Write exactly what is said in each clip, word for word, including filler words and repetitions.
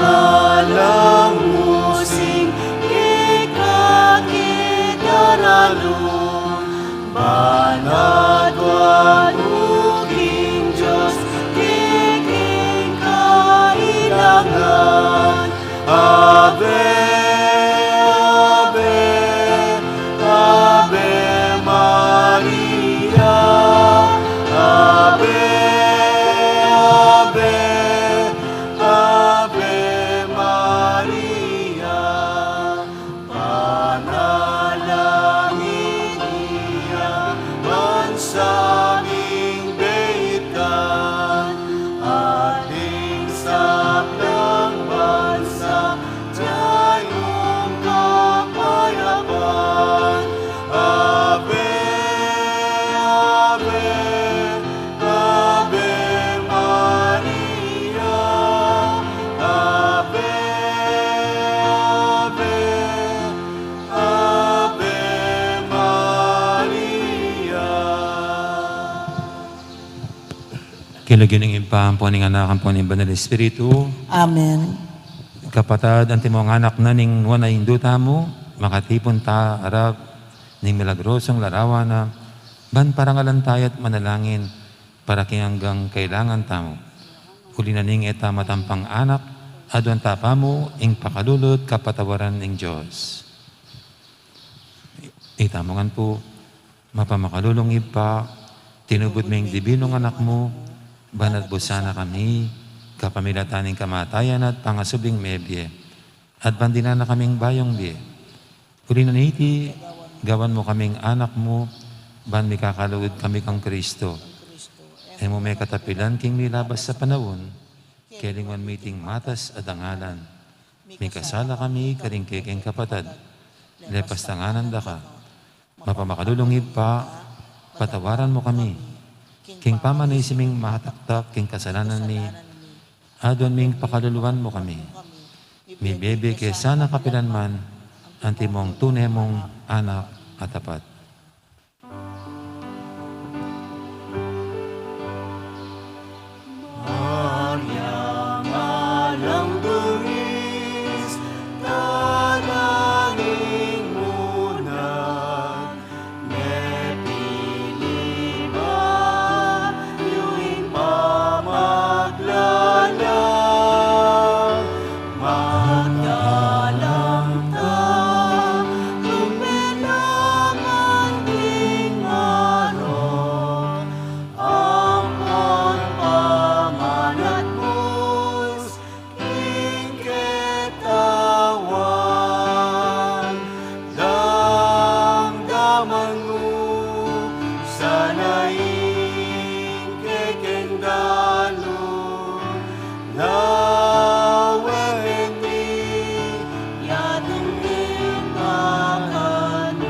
Tumalang mu sing kekake daralu, banat a Tuan mu king Dios, kekeng kailangan. Ave, ave, Ave Maria, Ave, Ave, Ave Maria. Panalangin ya ban sa ming beit ka, ating sablang bansa, dyan mung kapayapan. Ave, Ave, Ave Maria, Ave, Ave, Ave Maria. King lagyu ning Ibpa, ampo ning Anak, ampo ning Banal Espiritu. Amen. Kapatad, antimong anak na ning nuan a Indu tamu, makatipun ta arap ning milagrosong larawan na, ban parangalan taya at manalangin para king anggang kailangan tamu. Uli na ning e ta matampang anak, aduan ta pa mu ing pakalulu at kapatawaran ning Dios. Itamu ngan pu. Mapamakalulung Ibpa, tinubud me ing dibinung Anak mu, ban atbus sana kami kapamilatan ning kamatayan at pangasubling mebie, at ban dinan na kaming bayung bie. Uli na niti, gawan mu kaming anak mu, ban mikakalugud kami kang Kristo. E mu me katapilan king milabas a panaun, kelingwan mi iting matas a dangalan. Mikasala kami karing kekeng kapatad, lepas tanganan da ka. Mapamakalulung Ibpa, patawaran mu kami king pamanisi ming mataktak king kasalanan mi, aduan ming pakaluluan mu kami. Mibebie ke sana kapilan man, antimong tune mung anak a tapat. Maria, alang dungis, dalangin mu na, mepili bayu ing pamaglala. Magdalang ka, lumbelangan ding marok, ampon pamanatbus king ketawan. Damdaman mu sana ing kekeng dalu, lawen mi yatung ning makanyan.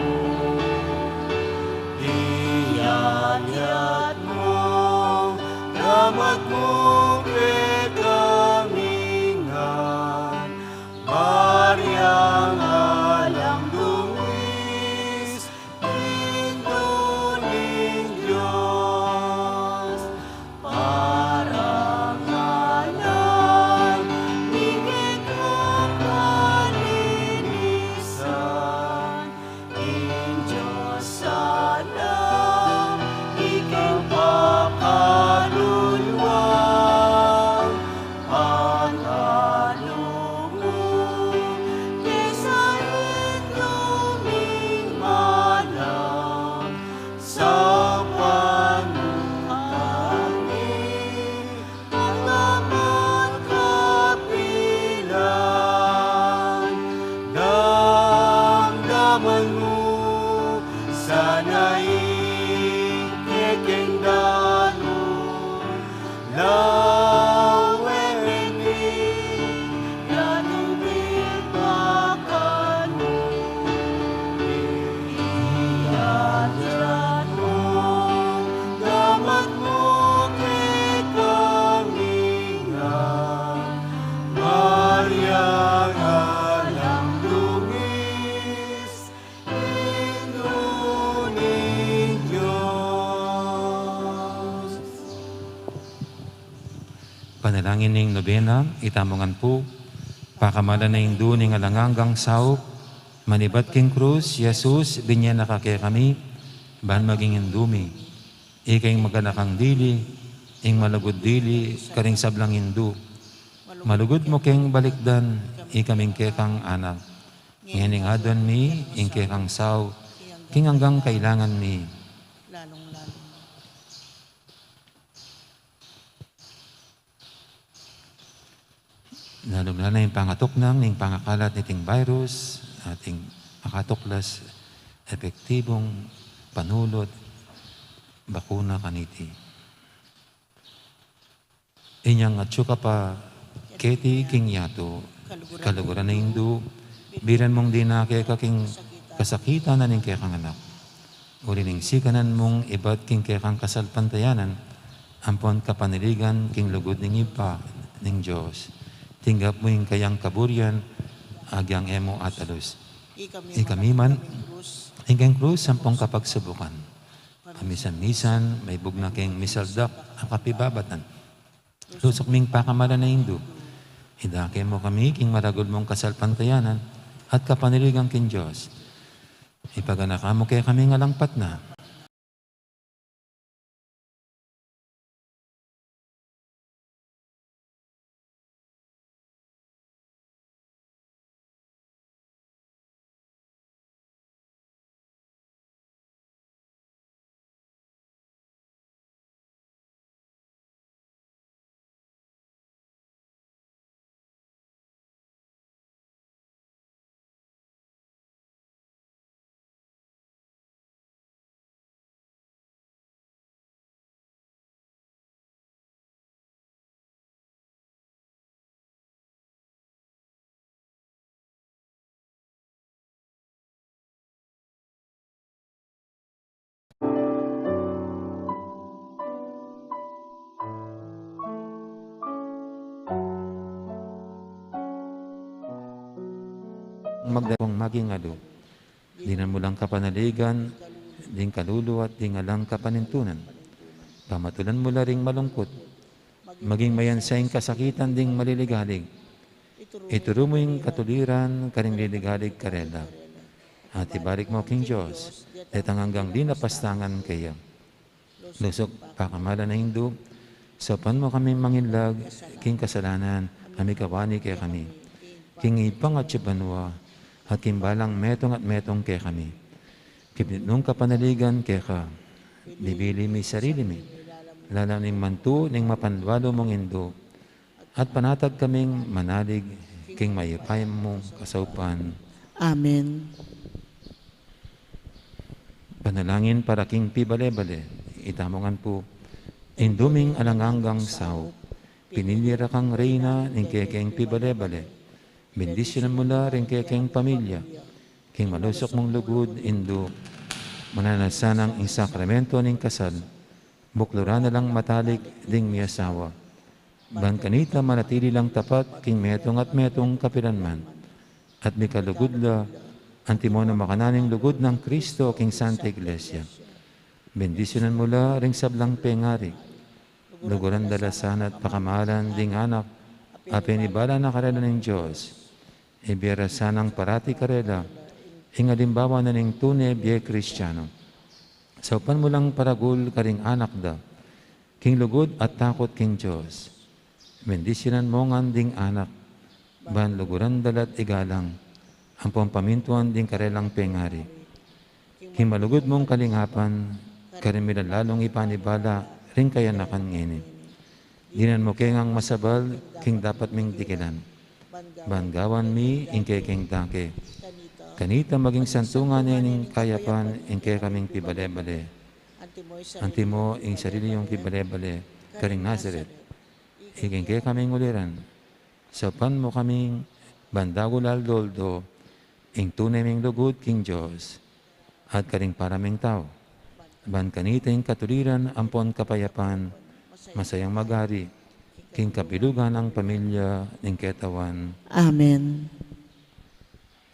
Iyadyat mu, damat mu kekami ngan, Maria, alang dungis, Indu ning Dios, para ngan ing kekang kalinisan, ing Dios sana ika pakaluluan, pakalulu mu ke sa Indu ming malam, saupan mu kami angga man kapilan. Damdaman mu sana ing kekeng dalu, lawen mi yatung ning makanyan. Iyadyat mu, damat mu kekami ngan, Maria, alang dungis, Indu ning Dios. Panalangin ning nobena. Itamu ngan pu, pakamalan ning Indu ning alang anggang saup, manibat king krus i Jesus, binie na ka kekami ban maging Indu mi. Ika ing maganakang dili, ing malugud dili karing sablang Indu. Malugud mu keng balikdan ikaming kekang anak. Ngening aduan mi ing kekang saup king anggang kailangan mi. Lalung-lalu na. Lalung-lalu na ing pangatuknang ning pangakalat niting virus, ating makatuklas epektibung panulu at bakuna kaniti. Inyang atyu ka pa keti king yatu, kaluguran a Indu, bilan mung dinake ka king kasakitan na ning kekang anak. Uli ning sikanan mung ibat king kekang kasalpantayanan, ampon kapanaligan king lugud ning Ibpa ning Dios, tinggap mu ing kayang kaburian agyang e mu atalus. Ikami man, ing keng krus ampong kapagsubukan, pamisan-misan maibug na keng misaldak a kapibabatan. Lusuk ming pakamalan a Indu, idake mu kami king maragul mung kasalpantayanan at kapanaligan king Dios. Ipaganaka mu kekami ing alang patna. magdalung maging alu. Dinan mu lang kapanaligan ding kalulu at ding alang kapanintunan. Pamatulan mu la ring malungkut, maging mayansa ing kasakitan ding maliligalig. Ituru mu ing katuliran karing liligalig karela. At ibalik mu king Dios detang anggang linapastangan keya. Lusuk pakamalan a Indu, saupan mu kaming manginlag king kasalanan a mikawani kekami, king Ibpa at king banua, at king balang metung at metung kekami. Kipit nung kapanaligan keka, bibili mi sarili mi lalam ning mantu ning mapanwalu mung Indu, at panatag kaming manalig king mayupaya mung kasaupan. Amen. Panalangin para king pibale-bale. Itamu ngan pu. Indu ming alang anggang saup, pinili ra kang reyna ning kekeng pibale-bale. Bendisyunan mu la ring kekeng pamilya king malusuk mung lugud, Indu. Mananasa nang ing sakramento ning kasal, bukluran na lang matalik ding miasawa. Ban kanita manatili lang tapat king metung at metung kapilan man. At mikalugud la, antimo nang makananu ning lugud nang Kristo king Santa Iglesia. Bendisyunan mu la ring sablang pengari. Luguran da la sana at pakamalan ding anak a penibala na karela ning Dios. Ibie ra sanang parati karela ing alimbawa na ning tune bie Kristiano. Saupan mu lang paragul karing anak da king lugud at takut king Dios. Bendisyunan mu ngan ding anak, ban luguran da la't igalang ampong pamintuan ding karelang pengari. King malugud mung kalingapan, karin mi la lalung ipanibala ring kayanakan ngeni. Dinan mu ke ngang masabal king dapat ming dikilan. Ban gawan mi ing kekeng dake. Kanita maging santungan ne ning kayapan ing kekaming pibale-bale. Antimo ing sarili yung pibale-bale karing Nazaret. Iking kekaming uliran. Saupan mu kaming ban dagul aldo-aldo ing tune ming lugud king Dios at karing para ming tau. Ban kanita ing katuliran ampon kapayapan, masayang magari king kabilugan nang pamilya ning ketawan. Amen.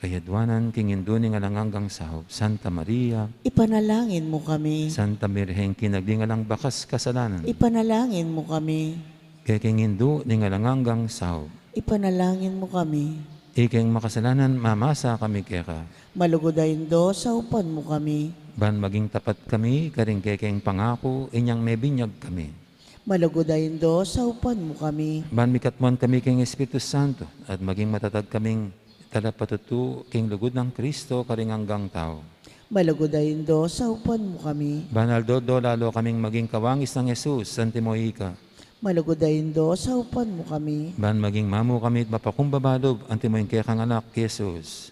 Kayadwanan king Indu ning alang anggang saup, Santa Maria. Ipanalangin mu kami. Santa Birhen king Indu ning alang bakas kasalanan. Ipanalangin mu kami. Kekeng Indu ning alang anggang saup. Ipanalangin mu kami. Ikeng makasalanan, mamasa kami keka. Malugud a Indu, saupan mu kami. Ban maging tapat kami karing kekeng pangaku inyang mebinyag kami. Malugud a Indu, saupan mu kami. Ban mikatmuan kami king Espiritu Santo at maging matatag kaming talapatutu king lugud nang Kristo karing anggang tau. Malugud a Indu, saupan mu kami. Ban aldo-aldo lalo kaming maging kawangis nang Jesus, antimo ika. Malugud a Indu, saupan mu kami. Ban maging mamu kami at mapakumbaba lub, antimo ing kekang anak, Jesus.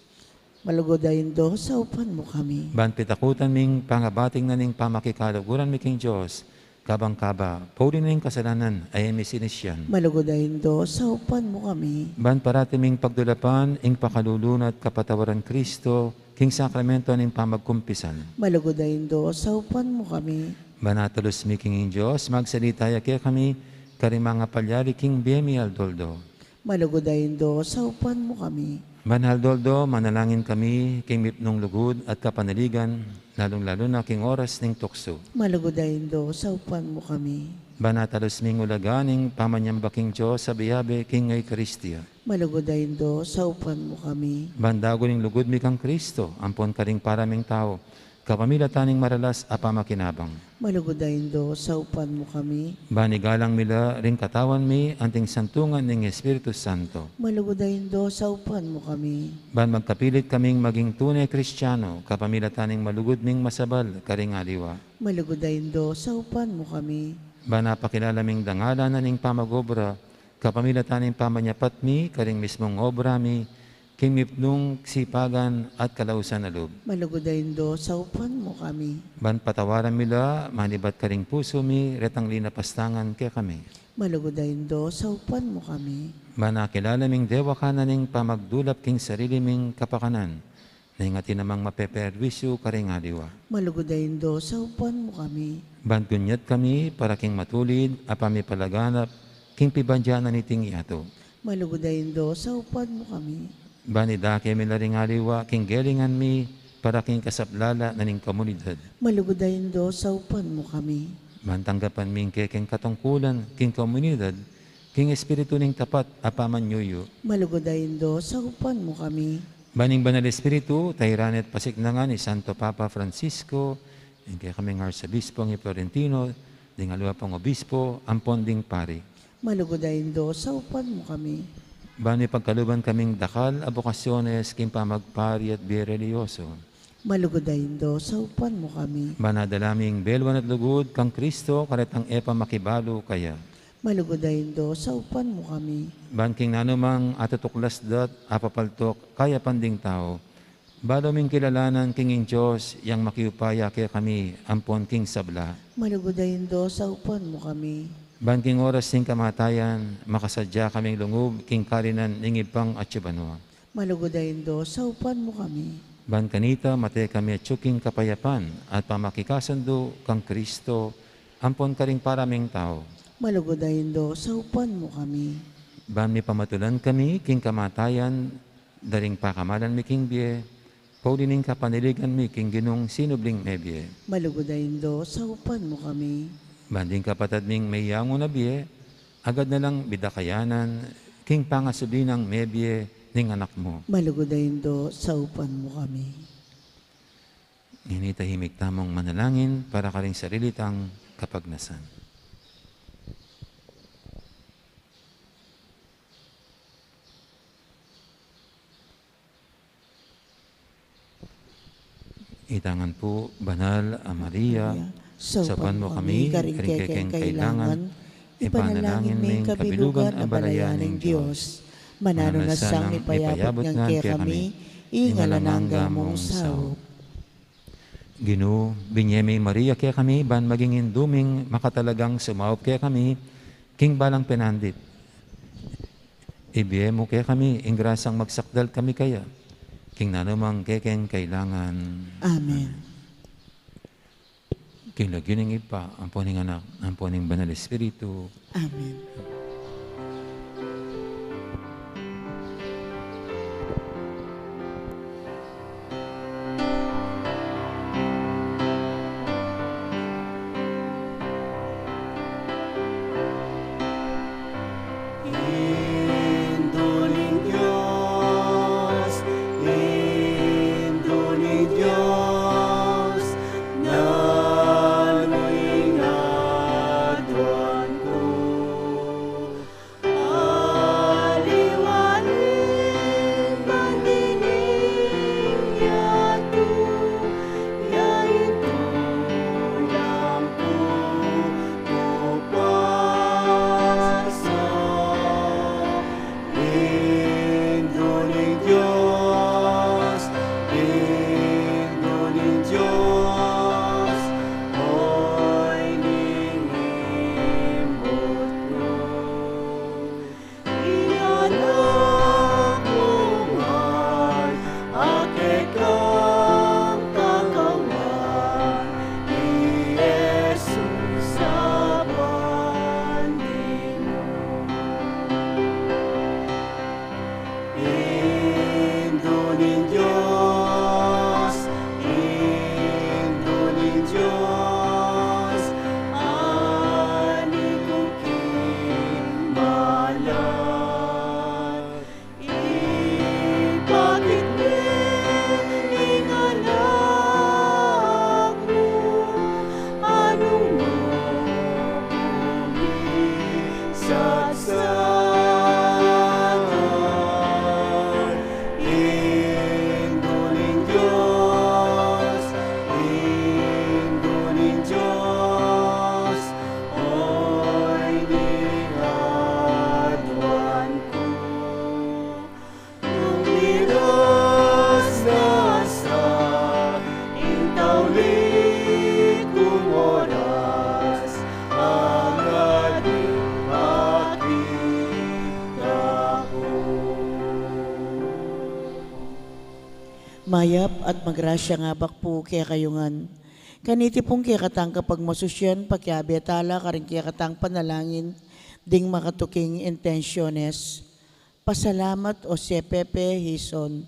Malugud a Indu, saupan mu kami. Ban pitakutan ming pangabating na ning pamakikaluguran mi king Dios, kabang kaba, pauli na ning kasalanan a e mi sinisian. Malugud a Indu, saupan mu kami. Ban parati ming pagdulapan ing pakalulu na at kapatawaran Kristo king sakramento ning pamagkumpisan. Malugud a Indu, saupan mu kami. Ban atalus mi king Dios, magsalita ya kekami karing mangapalyari king bie mi aldo-aldo. Malugud a Indu, saupan mu kami. Ban aldo-aldo manalangin kami king mipnung lugud at kapanaligan, lalung-lalu na king oras ning tuksu. Malugud a Indu, saupan mu kami. Ban atalus ming ulaga ning pamanyamba king Dios a abe-abe king Eukaristia. Malugud a Indu, saupan mu kami. Ban dagul ing lugud mi kang Kristo ampon karing para ming tau, kapamilatan ning maralas a pamakinabang. Malugud a Indu, saupan mu kami. Ban igalang mi la ring katawan mi anting santungan ning Espiritu Santo. Malugud a Indu, saupan mu kami. Ban magkapilit kaming maging tune Kristiano, kapamilatan ning malugud ming masabal karing aliwa. Malugud a Indu, saupan mu kami. Ban apakilala ming dangalan na ning pamag-obra, kapamilatan ning pamanyapat mi karing mismung obra mi, king mipnung kasipagan at kalausan a lub. Malugud a Indu, saupan mu kami. Ban patawaran mi la, manibat karing pusu mi, retang linapastangan kekami. Malugud a Indu, saupan mu kami. Ban akilala ming dewakan na ning pamagdulap king sarili ming kapakanan, neng atin namang mapeperwisyu karing aliwa. Malugud a Indu, saupan mu kami. Ban gunyat kami para king matulid a pamipalaganap king pibandian na niting yatu. Malugud a Indu, saupan mu kami. Ban idake mi la ring aliwa king gelingan mi para king kasaplalan ning komunidad. Malugud a Indu, saupan mu kami. Ban tanggapan mi ing kekeng katungkulan king komunidad king espiritu ning tapat a pamanyuyu. Malugud a Indu, saupan mu kami. Ban ing Banal Espiritu, tairan at pasiknangan i Santo Papa Francisco, ing kekaming Arsobispo ing Florentino, ding aliwa pang obispo, ampon ding pari. Malugud a Indu, saupan mu kami. Ban mipagkaluban kaming dakal a bokasyones king pamagpari at bie relihiyoso. Malugud a Indu, saupan mu kami. Ban adala ming beluan at lugud kang Kristo, karetang e pa makibalu kaya. Malugud a Indu, saupan mu kami. Ban king nanumang atutuklas dat apapaltok kayapan ding tau, balu ming kilalanan king ing Dios yang makiupaya kekami ampon king sabla. Malugud a Indu, saupan mu kami. Ban king oras ning kamatayan, makasadya kaming lungub king karinan ning Ibpang atsu banua. Malugud a Indu, saupan mu kami. Ban kanita mate kami atsu king kapayapan at pamakikasundu kang Kristo ampon karing para ming tau. Malugud a Indu, saupan mu kami. Ban mipamatulan kami king kamatayan, da ring pakamalan mi king bie, pauli ning kapanaligan mi king Ginung sinubling mebie. Malugud a Indu, saupan mu kami. Ban ding kapatad ming meyangu na bie, agad na lang bidakayanan king pangasubli nang mebie ning Anak mu. Malugud a Indu, saupan mu kami. Ngeni tahimik tamung manalangin para karing sarili tang kapagnasan. Itang ngan pu, Banal a Maria, Maria, saupan mu kami karing kekeng kailangan, ipanalangin ming kabilugan a balayan ning Dios. Mananu na sang mipayabut ngan kekami ing alang angga mung saup. Ginu, binye me i Maria kekami ban maging indu ming makatalagang sumaup kekami king balang penandit. Ibie mu kekami ing grasang magsakdal kami kaya king nanumang kekeng kailangan. Amen. King lagyu ning Ibpa, ampon ning Anak, ampon ning Banal Espiritu. Amen. Indu ning Dios, Indu ning Dios, nanu ing aduan ku? Aliwa ning bandi ning yatu, ya ing tulang ku, kupasa. Indu ning Dios, Indu ning Dios, oy ning imbut ku. Ing anak mu ngan, a kekang Katawan, i Jesus a bandi mu. Indu ning Dios, Indu ning Dios, ani ku king malan. Ipakit me ing anak mu, anung mu kumisasakan. Indu ning Dios, Indu ning Dios, oy ning aduan ku. Nung miras na sa ing tauli kung oras, agad ipakit na ku. Mayap at magrasyang abak pu kekayu ngan. Kaniti pung kekatang kapagmasusyan, pakiabe tala karing kekatang panalangin ding makatuking intensiones. Pasalamat, Jose Pepe Hizon.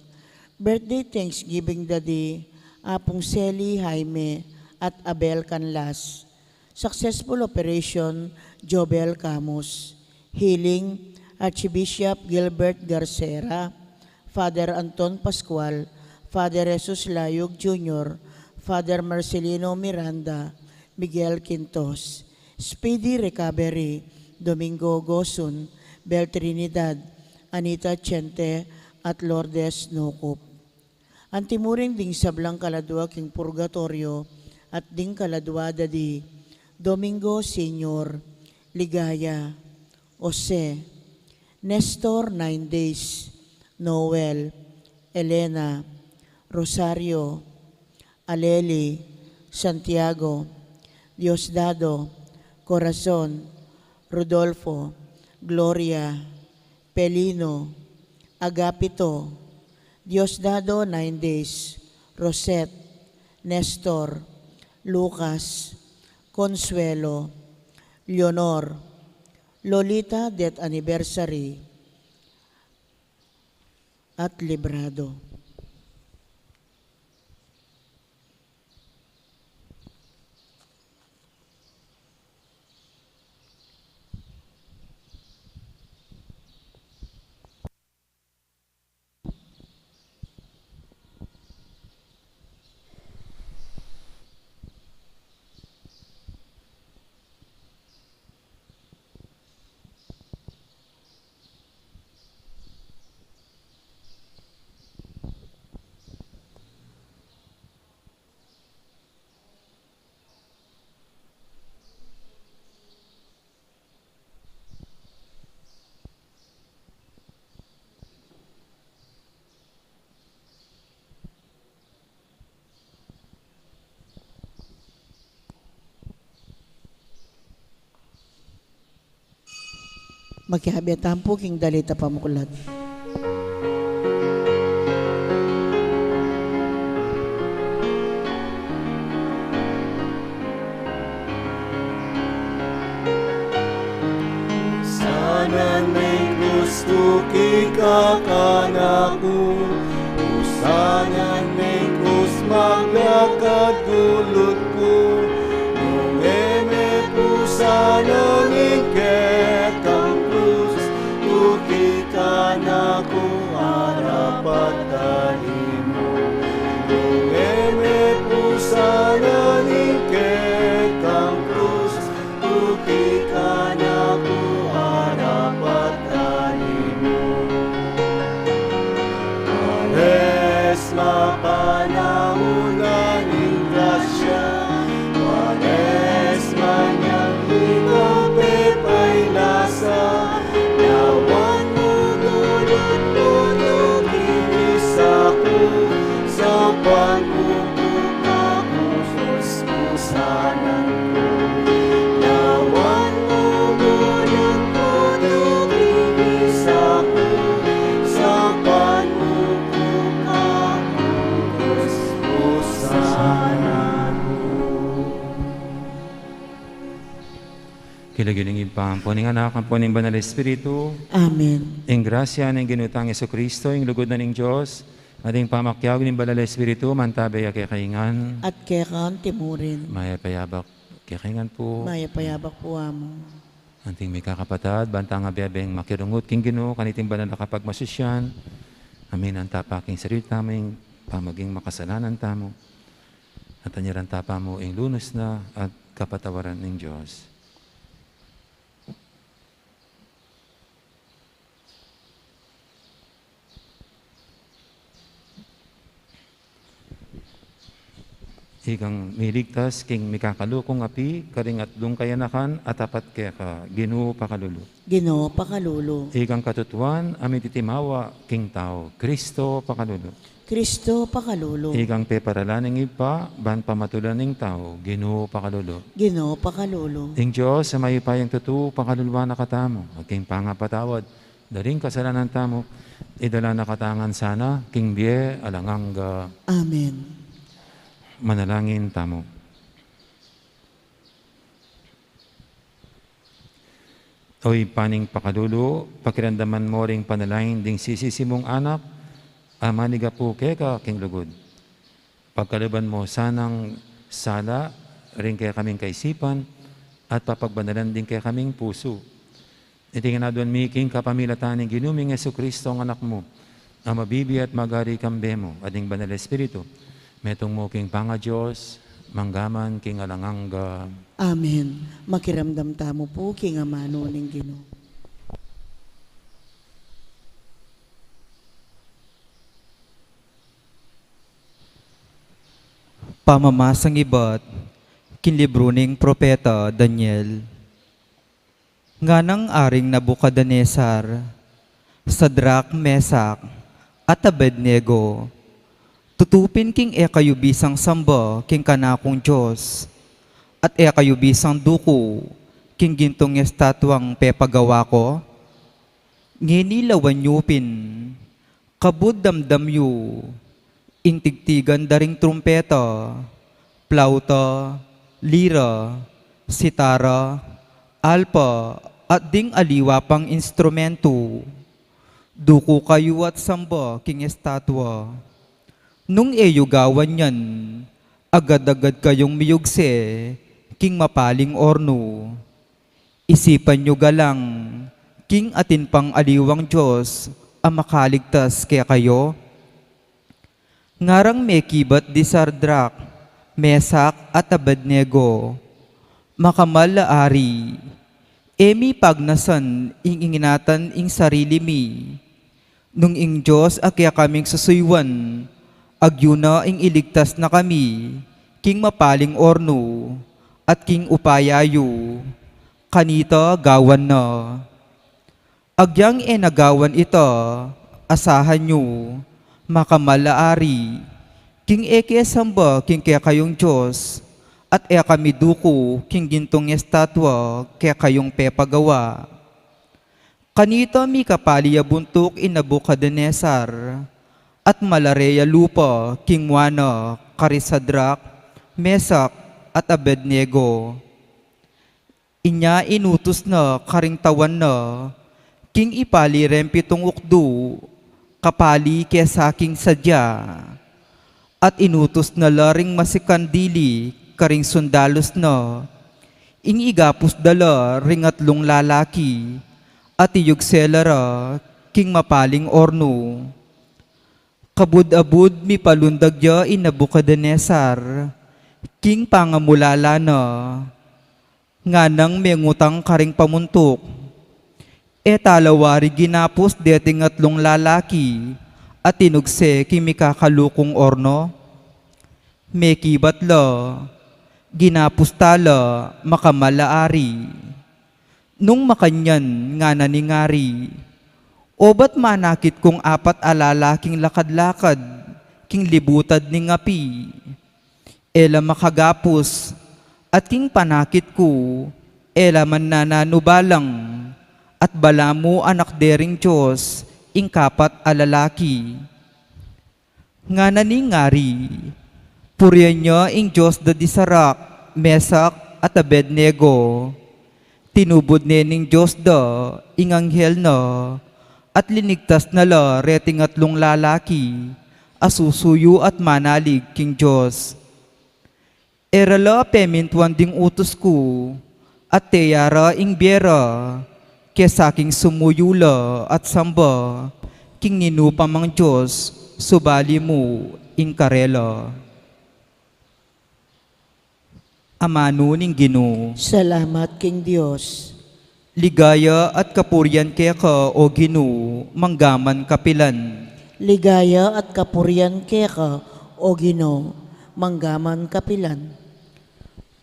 Birthday thanksgiving, Daddy, Apung Sally Jaime at Abel Canlas. Successful operation, Jobel Camus. Healing, Archbishop Gilbert Garcera, Father Anton Pascual, Father Jesus Layug Junior, Father Marcelino Miranda, Miguel Quintos. Speedy recovery, Domingo Gosun, Bel Trinidad, Anita Chente, at Lourdes Nucup. Antimurin ding sablang kaladua king purgatoryo at ding kaladua da di Domingo Senior, Ligaya, Jose, Nestor, nine days, Noel, Elena, Rosario, Aleli, Santiago, Diosdado, Corazon, Rodolfo, Gloria, Pelino, Agapito, Diosdado, nine days, Rosette, Nestor, Lucas, Consuelo, Leonor, Lolita, death anniversary, at Librado. Makiabe tamu pu king dalit a pamuklat. Sana ning gustu ki kakanaku, sana ning gus maglakad gulut ku, nung e me pu sana ning kekang krus, tuki kanaku arapat dali mu. Nung e me pu sana ning kekang krus, tuki kanaku arapat dali mu. Kwaresma, panaun na ning grasya, Kwaresma nyang ikapepay lasa, lawan mu gulut putu king isa ku, saupan mu ku kaku kuskusanan ku. Lawan mu gulut putu king isa ku, saupan mu ku kaku kuskusanan ku. King lagyu ning Ibpa, ampo ning Anak, ampo ning Banal Espiritu. Amen. Ing grasya ning Ginu tang Jesucristo, ing lugud na ning Dios, at ing pamakiabe ning Banal Espiritu, mantabe ya kekayu ngan. At keka antimurin. Mayap a yabak kekayu ngan pu. Mayap a yabak pu, Amu. Anting mikakapatad, bantang abe-abeng makirungut king Ginu, kaniting banal a kapagmasusyan, aminan ta pa king sarili tamu ing pamaging makasalanan tamu, at anyaran ta pa mu ing lunus na at kapatawaran ning Dios. Ikang miligtas king mikakalukung api, karing atlung kayanakan a tapat keka, Ginu pakalulu. Ginu pakalulu. Ikang katutuan a mititimawa king tau, Kristo pakalulu. Kristo pakalulu. Ikang peparalan ning Ibpa ban pamatulan ing tau, Ginu pakalulu. Ginu pakalulu. Ing Dios a mayupayang tutu pakaluluan na katamu, at king pangapatawad da ring kasalanan tamu, idala na katamu ngan sana king bie alang angga. Amen. Manalangin tamu. O Ibpa ning pakalulu, pakiramdaman mo ring panalangin ding sisisi mung anak, a manigapu keka king lugud. Pagkaluban mo sanang sala ring kekaming kaisipan at papagbanalan ding kekaming pusu. Iti ngan aduan mi king kapamilatan ning Ginu ming Jesucristo, ang Anak mu, a mabibie at magari kambe mu at ning Banal Espiritu, metung mu king pangaDios, manggaman king alang angga. Amen. Makiramdam tamu pu king amanu ning Ginu. Pamamasang ibat king libru ning propeta Daniel. Nganang Aring Nabucodonosor, Sadrak, Mesak, at Abednego, tutu pin king e kayu bisang samba king kanakung Dios, at e kayu bisang duku king gintung estatuang pepagawa ku? Ngeni lawan yu pin, kabud damdam yu ing tigtigan da ring trumpeta, plauta, lira, sitara, alpa, at ding aliwa pang instrumentu. Duku kayu at samba king estatua. Nung e yu gawan yan, agad-agad kayung miyugse king mapaling ornu. Isipan yu galang king atin pang aliwang Dios a makaligtas kekayu. Ngarang mekibat di Sadrak, Mesak, at Abednego, "Makamal a Ari, e mi pagnasan ing inginatan ing sarili mi, nung ing Dios a kekaming susuyuan, agyu na ing iligtas na kami king mapaling ornu at king upaya yu. Kanita gawan na. Agyang e na gawan ita, asahan yu, makamal a Ari, king e ke samba king kekayung Dios, at e kami duku king gintung estatua kekayung pepagawa." Kanita mikapali ya buntuk i Nabucodonosor, at malare ya lupa king mua na kari Sadrak, Mesak, at Abednego. Inya inutus na karing tauan na king ipali reng pitung ukdu kapali kesa king sadya. At inutus na la ring masikan dili karing sundalus na, ing igapus da la ring atlung lalaki, at iyugse la ra king mapaling ornu. Kabud-abud mipalundag ya i Nabucodonosor king pangamulala na, nganang mengutang karing pamuntuk, "E ta la wari ginapus deting atlung lalaki a tinugse king mikakalukung ornu?" Mekibat la, "Ginapus ta la, makamal a Ari." Nung makanyan, ngana ning ari, "Obat manakit kung apat a lalaking lakad-lakad king libutad ning api?" E la makagapus, at king panakit ku, e la man nananu balang, at balamu anak de ring Dios ing kapat a lalaki. Ngana ning ari, "Purian ya ing Dios da di Sarak, Mesak, at Abednego. Tinubud ne ning Dios da ing anghel na, at linigtas na la reting atlung lalaki a susuyu at manalig king Dios. E ra la pemintuan ding utus ku, at teyara ing bie ra, kesa king sumuyu la at samba king ninu pa mang dios, subali mu ing karela." Amanu ning Ginu. Salamat king Dios. Ligaya at kapurian keka, O Ginu, mangga man kapilan. Ligaya at kapurian keka, O Ginu, mangga man kapilan.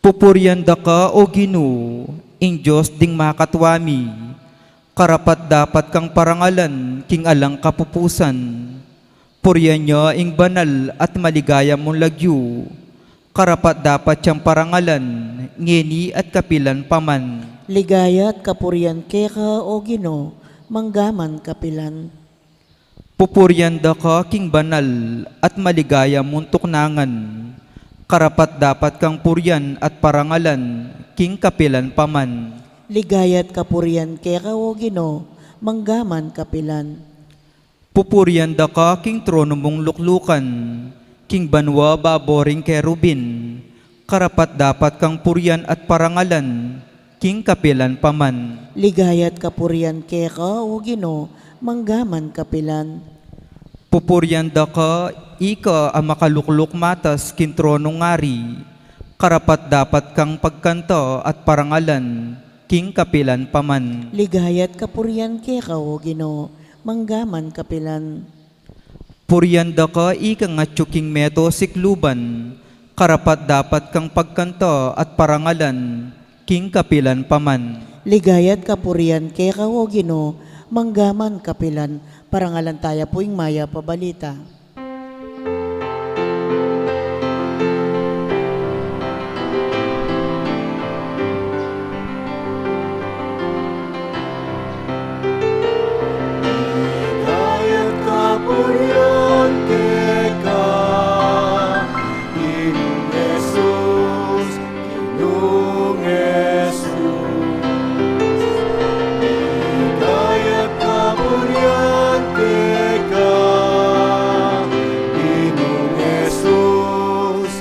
Pupurian da ka, O Ginu, ing Dios ding makatua mi, karapat-dapat kang parangalan king alang kapupusan. Purian ya ing banal at maligaya mung lagyu, karapat-dapat yang parangalan, ngeni at kapilan pa man. Ligaya at kapurian keka, O Ginu, mangga man kapilan. Pupurian da ka king banal at maligaya mung tuknangan, karapat-dapat kang purian at parangalan king kapilan pa man. Ligaya at kapurian keka, O Ginu, mangga man kapilan. Pupurian da ka king trono mung luklukan, king banua babo ring kerubin, karapat-dapat kang purian at parangalan, king kapilan pa man. Ligaya at kapurian keka, O Ginu, mangga man kapilan. Pupurian da ka, ika a makalukluk matas king tronung ari, karapat-dapat kang pagkanta at parangalan, king kapilan pa man. Ligaya at kapurian keka, O Ginu, mangga man kapilan. Purian da ka, ikang atyu king meto sikluban, karapat-dapat kang pagkanta at parangalan, king kapilan pa man. Ligaya at kapurian keka, O Ginu, mangga man kapilan. Parangalan taya pu ing mayap a balita. Ligaya at kapurian keka, Ginung Jesus, Ginung Jesus. Ligaya at kapurian keka, Ginung Jesus,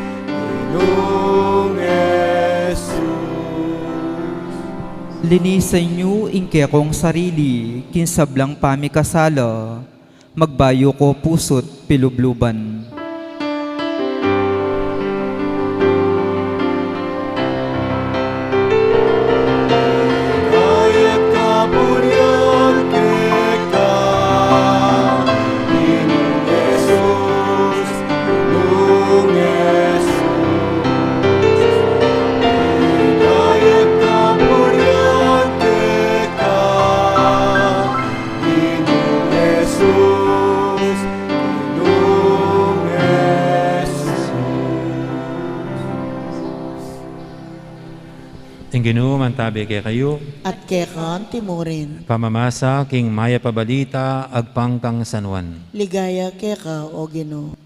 Ginung Jesus. Linisan yu ing kekong sarili king sablang pamikasala, magbayu ko pusu't pilubluban. Ligaya at kapurian keka, Ginung Jesus, Ginung Jesus. Ligaya at kapurian keka, Ginung Jesus, Ginung Jesus. Ing Ginu mantabi kekayu. At keka antimurin. Pamamasa king mayap a balita agpang kang San Juan. Ligaya keka, O Ginu.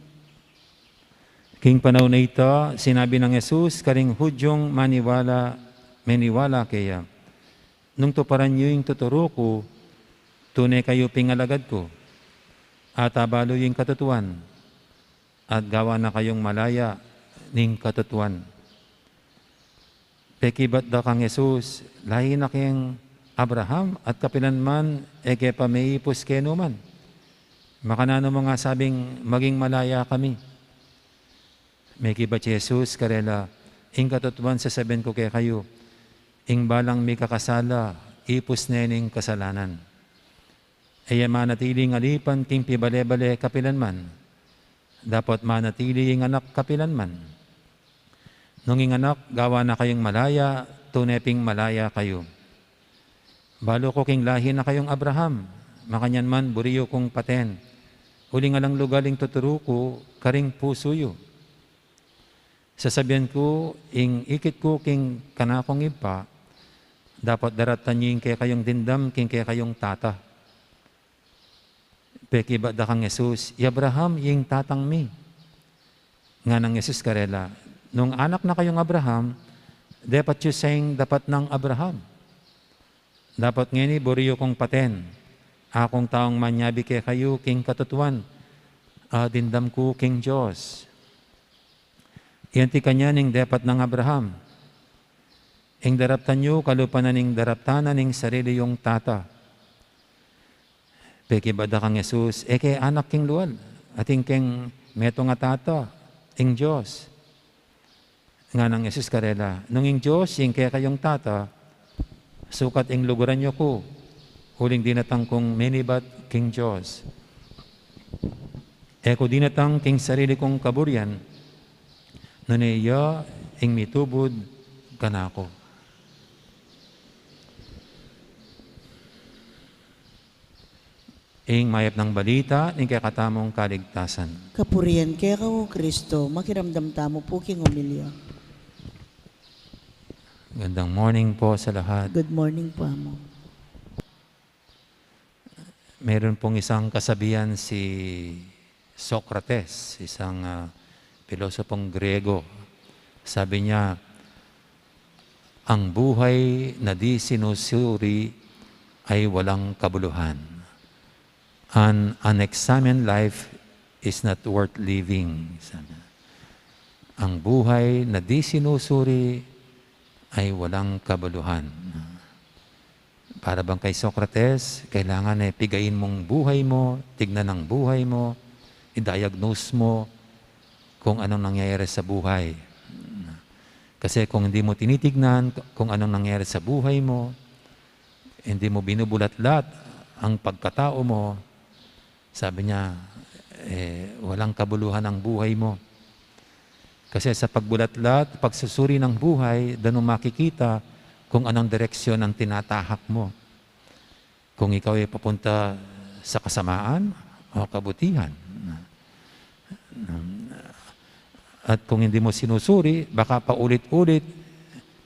King panaun a ita, sinabi nang Jesus karing Hudyung maniwala, meniwala keya, "Nung tuparan yu ing tuturu ku, tune kayu ping alagad ku, at abalu yu ing katutuan, at gawan na kayung malaya ning katutuan." Pekibat da kang Jesus, "Lahi na keng Abraham, at kapilan man e ke pa meipus kenu man. Makananu mu nga sabing, 'Maging malaya kami'?" Mekibat Jesus karela, "Ing katutuan sasabian ku kekayu, ing balang mikakasala, ipus ne ning kasalanan. E ya manatili ing alipan king pibale-bale kapilan man. Dapot manatili ing Anak kapilan man. Nung ing Anak gawan na kayung malaya, tune ping malaya kayu. Balu ku king lahi na kayung Abraham, makanyan man buri yu kung paten, uling alang lugal ing tuturu ku karing pusu yu. Sasabian ku, ing ikit ku king kanakung Ibpa, dapot daraptan yu ing kekayung dimdam king kekayung tata." Pekibat da kang Jesus, "I Abraham ing tatang mi." Nganang Jesus karela, "Nung anak na kayung Abraham, depat yu seng dapat nang Abraham. Dapot ngeni buri yu kung paten, akung taung manyabi kekayu king katutuan a dimdam ku king Dios. Iyan ti kanyan ing depat nang Abraham. Ing daraptan yu, kalupa na ning daraptan na ning sarili yung tata." Pekibat da kang Jesus, "E ke anak king lual, atin keng metung a tata, ing Dios." Nganang Jesus karela, "Nung ing Dios ing kekayung tata, sukat ing luguran yu ku, uling dinatang kung menibat king Dios. E ku dinatang king sarili kung kaburian, nune iya ing mitubud kanaku." Ing mayap nang balita ning kekatamung kaligtasan. Kapurian keka, O Kristo. Makiramdam tamu pu king homilya. Gandang morning po sa lahat. Good morning po, Amo. Meron pong isang kasabihan si Socrates, isang, ah, pilosopong Griego. Sabi niya, Ang buhay na di sinusuri ay walang kabuluhan. An unexamined life is not worth living, sabi. Ang buhay na di sinusuri ay walang kabuluhan. Para bang kay Socrates, kailangan, eh, pigain mong buhay mo, tignan ang buhay mo, i-diagnose mo kung anong nangyayari sa buhay. Kasi kung hindi mo tinitignan kung anong nangyayari sa buhay mo, hindi mo binubulatlat ang pagkatao mo, sabi niya, eh, walang kabuluhan ang buhay mo. Kasi sa pagbulatlat, pagsusuri ng buhay, doon mo makikita kung anong direksyon ang tinatahak mo. Kung ikaw ay papunta sa kasamaan o kabutihan. At kung hindi mo sinusuri, baka paulit-ulit,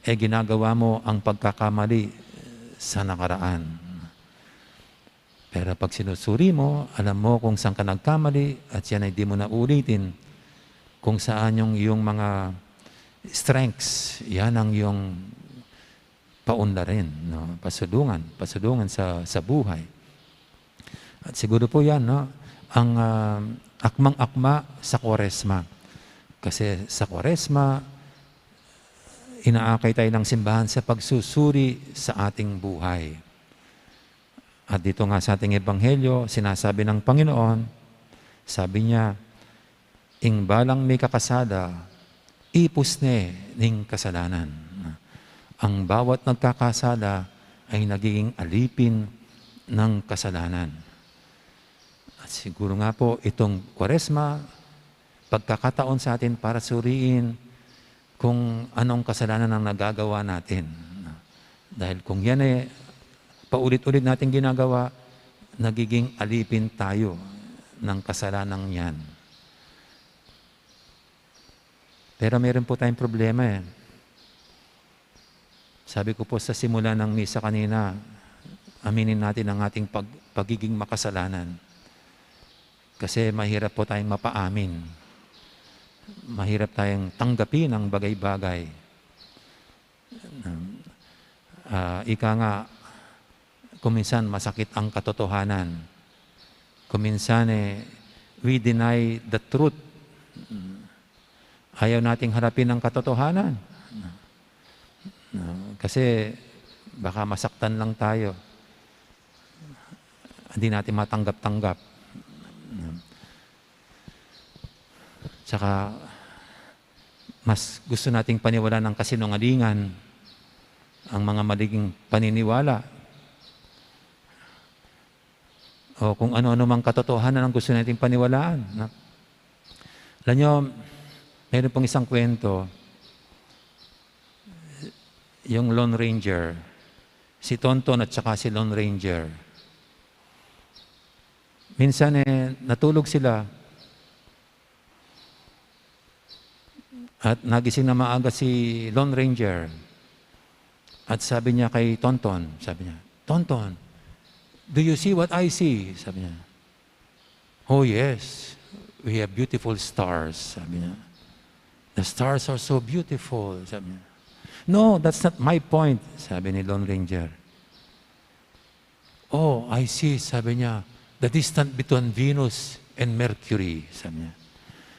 eh, ginagawa mo ang pagkakamali sa nakaraan. Pero pag sinusuri mo, alam mo kung saan ka nagkamali at yan ay di mo na ulitin. Kung saan yung, yung mga strengths, yan ang yung paunlarin, no? Pasulungan, pasulungan sa, sa buhay. At siguro po yan, no? Ang, ah, akmang-akma sa Kwaresma. Kasi sa Kwaresma, inaakay tayo ng simbahan sa pagsusuri sa ating buhay. At dito nga sa ating ebanghelyo, sinasabi ng Panginoon, sabi niya, "Ing balang mikakasala, ipus ne ning kasalanan." Ang bawat nagkakasala ay nagiging alipin ng kasalanan. At siguro nga po, itong Kwaresma, pagkakataon sa atin para suriin kung anong kasalanan ang nagagawa natin. Dahil kung yan, eh, paulit-ulit natin ginagawa, nagiging alipin tayo ng kasalanang yan. Pero meron po tayong problema, eh. Sabi ko po sa simula ng misa kanina, aminin natin ang ating pag-, pagiging makasalanan. Kasi mahirap po tayong mapaamin. Mahirap tayong tanggapin ang bagay-bagay. Ah, ika nga, kuminsan masakit ang katotohanan. Kuminsan, eh, we deny the truth. Ayaw nating harapin ang katotohanan. No, kasi baka masaktan lang tayo. Hindi natin matanggap-tanggap. Tsaka, mas gusto nating paniwalaan ang kasinungalingan, ang mga maliging paniniwala, o kung ano-ano mang katotohanan ang gusto nating paniwalaan, no? Alam nyo, meron pong isang kwento, yung Lone Ranger, si Tonton at saka si Lone Ranger. Minsan, eh, natulog sila at nagising na maaga si Lone Ranger at sabi niya kay Tonton, sabi niya, "Tonton, do you see what I see?" Sabi niya. "Oh yes, we have beautiful stars," sabi niya. "The stars are so beautiful," sabi niya. "No, that's not my point," sabi ni Lone Ranger. "Oh, I see," sabi niya, "the distance between Venus and Mercury," sabi niya.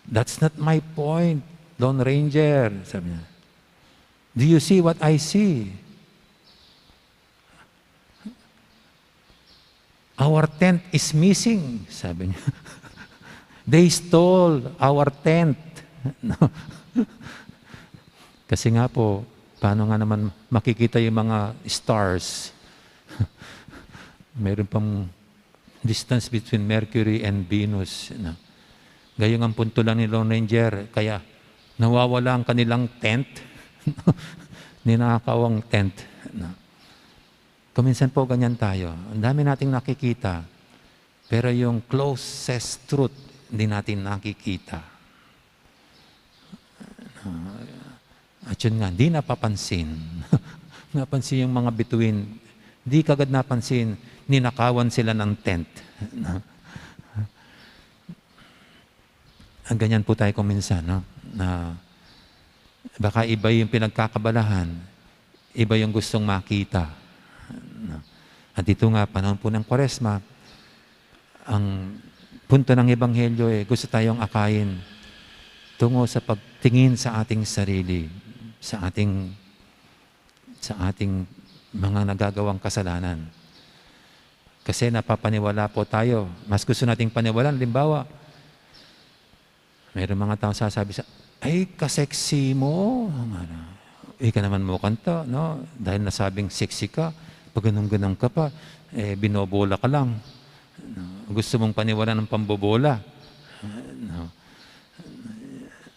"That's not my point, Lone Ranger," sabi niya. "Do you see what I see?" "Our tent is missing," sabi niya. "They stole our tent." No? Kasi nga po, paano nga naman makikita yung mga stars? Meron pang distance between Mercury and Venus, no? Gayong ang punto lang ni Lone Ranger, kaya nawawala ang kanilang tent. Ninakaw ang tent, no? Kuminsan po ganyan tayo. Ang dami nating nakikita, pero yung closest truth, hindi natin nakikita. Ah, at yun nga, di napapansin. Napansin yung mga bituin, di kagad napansin, ninakawan sila ng tent. Ang ganyan po tayo kung minsan, no? Na baka iba yung pinagkakabalahan, iba yung gustong makita. No? At ito nga, panahon po ng Kwaresma, ang punto ng Ebanghelyo, eh, gusto tayong akayin tungo sa pagtingin sa ating sarili, sa ating, sa ating mga nagagawang kasalanan. Kasi napapaniwala po tayo. Mas gusto nating paniwalaan, halimbawa, mayroong mga tao sasabi sa, "Ay, ka-sexy mo." Ang ano, "Ika naman mukanta, no? Dahil nasabing sexy ka, pag ganun-ganun ka pa, eh, binobola ka lang. No? Gusto mong paniwalaan ng pambobola." No?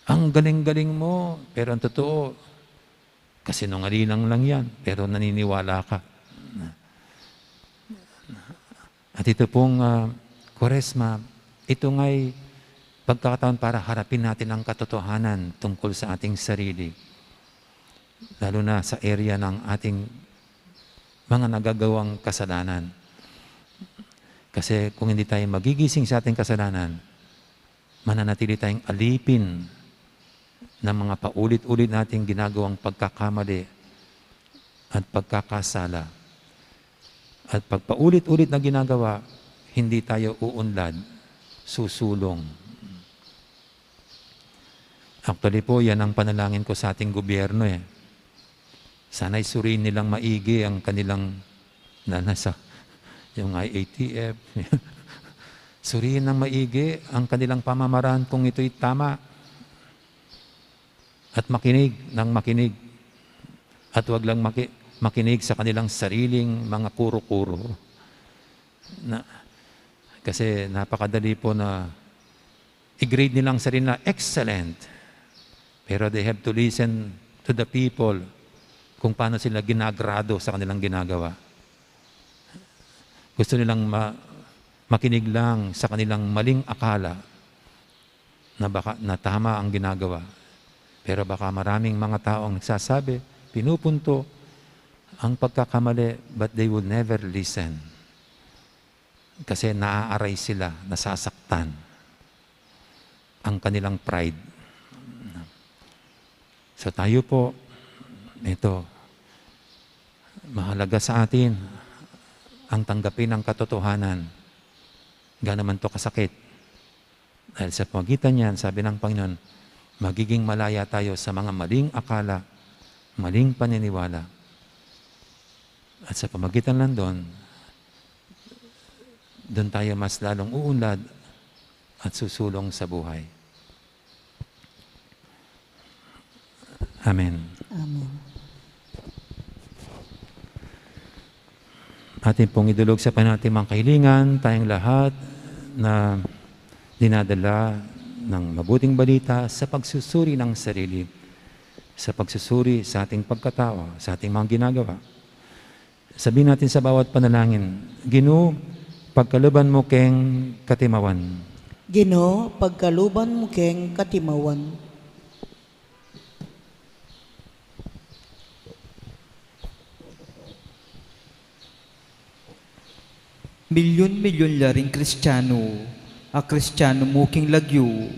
"Ang galing-galing mo." Pero ang totoo, kasinungalingan lang yan, pero naniniwala ka. At ito pong, ah, Kwaresma, ito nga'y pagkakataon para harapin natin ang katotohanan tungkol sa ating sarili, lalo na sa area ng ating mga nagagawang kasalanan. Kasi kung hindi tayo magigising sa ating kasalanan, mananatili tayong alipin ng mga paulit-ulit nating ginagawang pagkakamali at pagkakasala. At pag paulit-ulit na ginagawa, hindi tayo uunlad, susulong. Actually po, yan ang panalangin ko sa ating gobyerno eh. Sana'y suriin nilang maigi ang kanilang, na nasa, yung I A T F. Suriin ng maigi ang kanilang pamamaraan kung ito'y tama. At makinig ng makinig. At wag lang maki-, makinig sa kanilang sariling mga kuro-kuro. Na, kasi napakadali po na i-grade nilang sarili na excellent. Pero they have to listen to the people kung paano sila ginagrado sa kanilang ginagawa. Gusto nilang ma-, makinig lang sa kanilang maling akala na baka, na tama ang ginagawa. Pero baka maraming mga taong nagsasabi, pinupunto ang pagkakamali, but they will never listen. Kasi naaaray sila, nasasaktan ang kanilang pride. So tayo po, ito, mahalaga sa atin ang tanggapin ang katotohanan. Gaano man to kasakit. Dahil sa pamagitan niyan, sabi ng Panginoon, magiging malaya tayo sa mga maling akala, maling paniniwala. At sa pamagitan lang doon, doon tayo mas lalong uunlad at susulong sa buhay. Amen. Amen. Atin pong idulog sa Panginoon ating mga kahilingan, tayong lahat na dinadala ng mabuting balita sa pagsusuri ng sarili, sa pagsusuri sa ating pagkatao, sa ating mga ginagawa. Sabihin natin sa bawat panalangin, "Ginu, pagkaluban mu keng katimawan." Ginu, pagkaluban mu keng katimawan. Milyun-milyun la ring Kristiyanu a Kristiyanu mu king lagyu,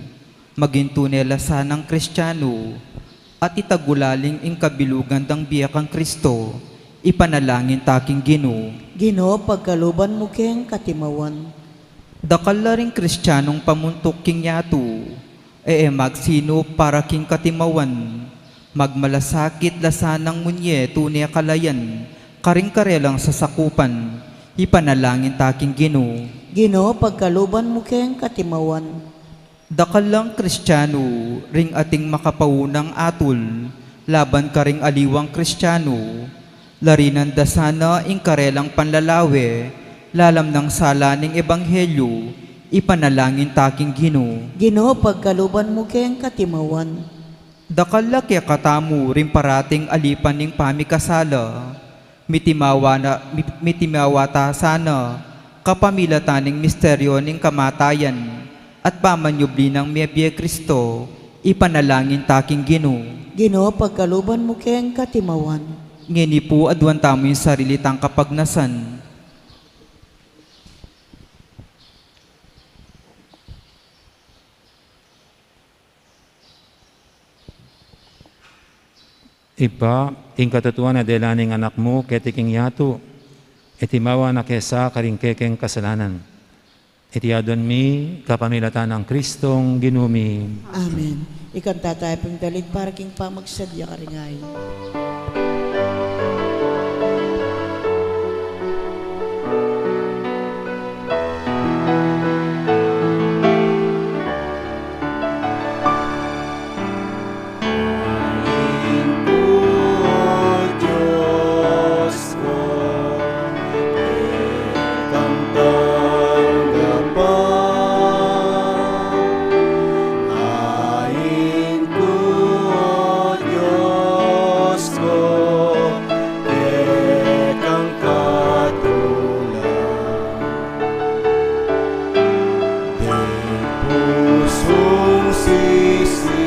maging tune la sanang Kristiyanu, at itagulaling ing kabilugan dang bie kang Kristo, ipanalangin ta king Ginu. Ginu, pagkaluban mu keng katimawan. Dakal la ring Kristiyanung pamuntuk king yatu, e, e magsinup para king katimawan, magmalasakit la sanang munye tune kalayan, karing karelang sasakupan, ipanalangin ta king Ginu. Ginu, pagkaluban mu keng katimawan. Dakal lang Kristiyanu ring ating makapaunang atul laban karing aliwang Kristiyanu, larinan da sana ing karelang panlalawe lalam nang sala ning ebanghelyu, ipanalangin ta king Ginu. Ginu, pagkaluban mu keng katimawan. Dakal la kekatamu ring parating alipan ning pamikasala, mitimawa na, mi-, mitimawa ta sana kapamilatan ning misteryo ning kamatayan at pamanyubli nang mebie Kristo, ipanalangin ta king Ginu. Ginu, pagkaluban mu keng katimawan. Ngeni pu, aduan tamu ing sarili tang kapagnasan. Ibpa, ing katutuan a dela ning Anak mu keti king yatu, itimawa na ke sa karing kekeng kasalanan. Iti aduan mi kapamilatan nang Kristong Ginu mi. Amen. Ikanta taya pung dalit para king pamagsadya karing ain. Ding pusung sisisi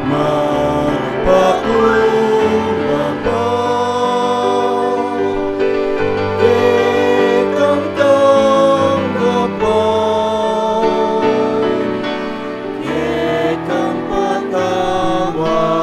magpakumbaba, kekang tanggapan, kekang patawaran.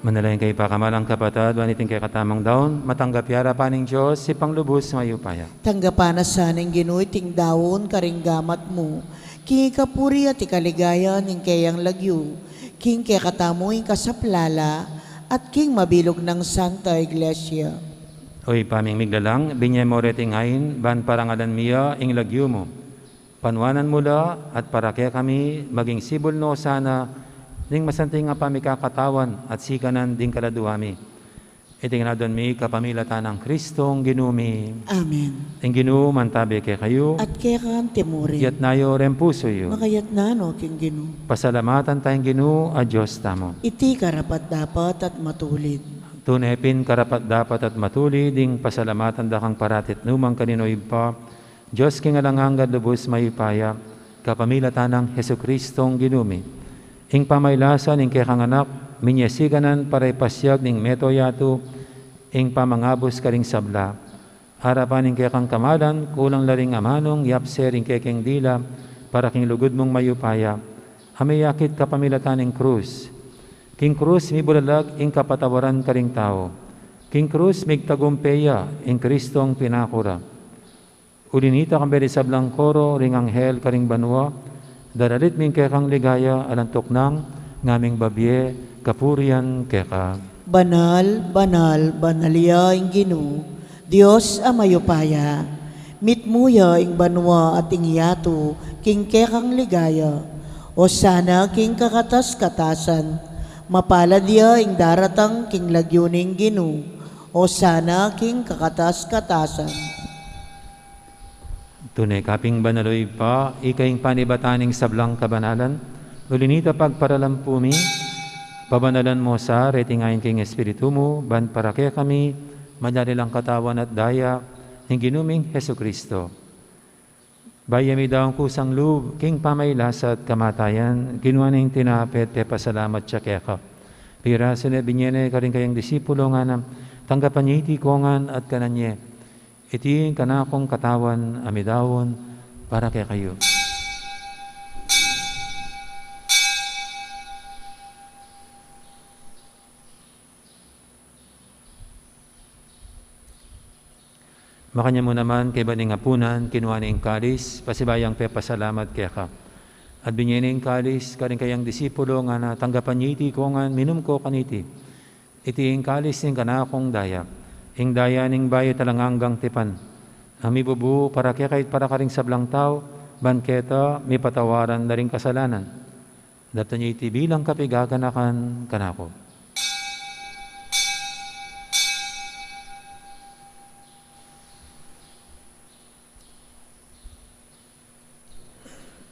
Manalangin kayu, pakamalan kung kapatad, ban iting kekatamung daun matanggap ya arapan ning Dios, Ibpang lubus mayupaya. Tanggapan na sa ning Ginu iting daun karing gamat mu, king ikapuri at ikaligaya ning keyang lagyu, king kekatamu ing kasaplalan at king mabilug nang Santa Iglesia. O Ibpa ming miglalang, binye mu reting ain ban parangalan mi ya ing lagyu mu. Panuanan mu la at para kekami maging sibul no sana ning masanting a pamikakatawan at sikanan ding kaladua mi. Iti ngan aduan mi kapamilatan nang Kristong Ginu mi. Amen. Ing Ginu mantabi kekayu. At keka mu rin. Iyatas yu ring pusu yu. Makayatas no king Ginu. Pasalamatan taya ing Ginu a Dios tamu. Iti karapat-dapat at matulid. Tune pin karapat-dapat at matulid ing pasalamatan da kang parati at nukarin man, Ibpa, Dios king alang angga at lubus mayupaya, kapamilatan nang Jesucristong Ginu mi. Ing pamagkasakit ning kekang Anak, minye sikanan para ipasiag ning mabilug a yatu ing pamangabus karing sabla. Arapan ning kekang kamalan, kulang la ring amanung yapse ring kekeng dila para king lugud mung mayupaya, a miyakit kapamilatan ning krus. King krus mibulalag ing kapatawaran karing tau. King krus migtagumpe ya ing Kristong pinaku ra. Uli nita, kambe ring sablang koro ring anghel karing banua, daralit mi ing kekang ligaya alang tuknang ngaming babie kapurian keka. Banal, banal, banal ya ing Ginu, Dios a mayupaya. Mitmu ya ing banua at ing yatu king kekang ligaya. Osana king kakatas-katasan. Mapalad ya ing daratang king lagyu ning Ginu. Osana king kakatas-katasan. Tune ka pin banal, o Ibpa, ika ing panibatan ning sablang kabanalan. Uli nita, pagparalan pu mi, pabanalan mu sa reting ain king Espiritu mu, ban para kekami maging katawan at daya ning Ginu ming Jesucristo. Bayu ya midaun kusang lub king pamagkasakit at kamatayan, kinua ne ing tinape, pepasalamat ya keka, pirasu ne, binye ne karing kayang disipulo, ngana: Tanggapan ye iti kongan at kanan ye. Iti ing kanakung katawan a midaun para kekayu. Makanyan mu naman kaybat ning apunan, kinua ne ing kalis, pasibayu yang pepasalamat keka. At binie ne ing kalis karing kayang disipulo, ngana, tanggapan ye iti kongan, minum ko kaniti. Iti ing kalis ning kanakung daya, ing daya ning bayu at alang anggang tipan, a mibubu para kekayu at para karing sablang tau, ban keta mipatawaran la ring kasalanan. Daptan ye iti bilang kapaganakan kanaku.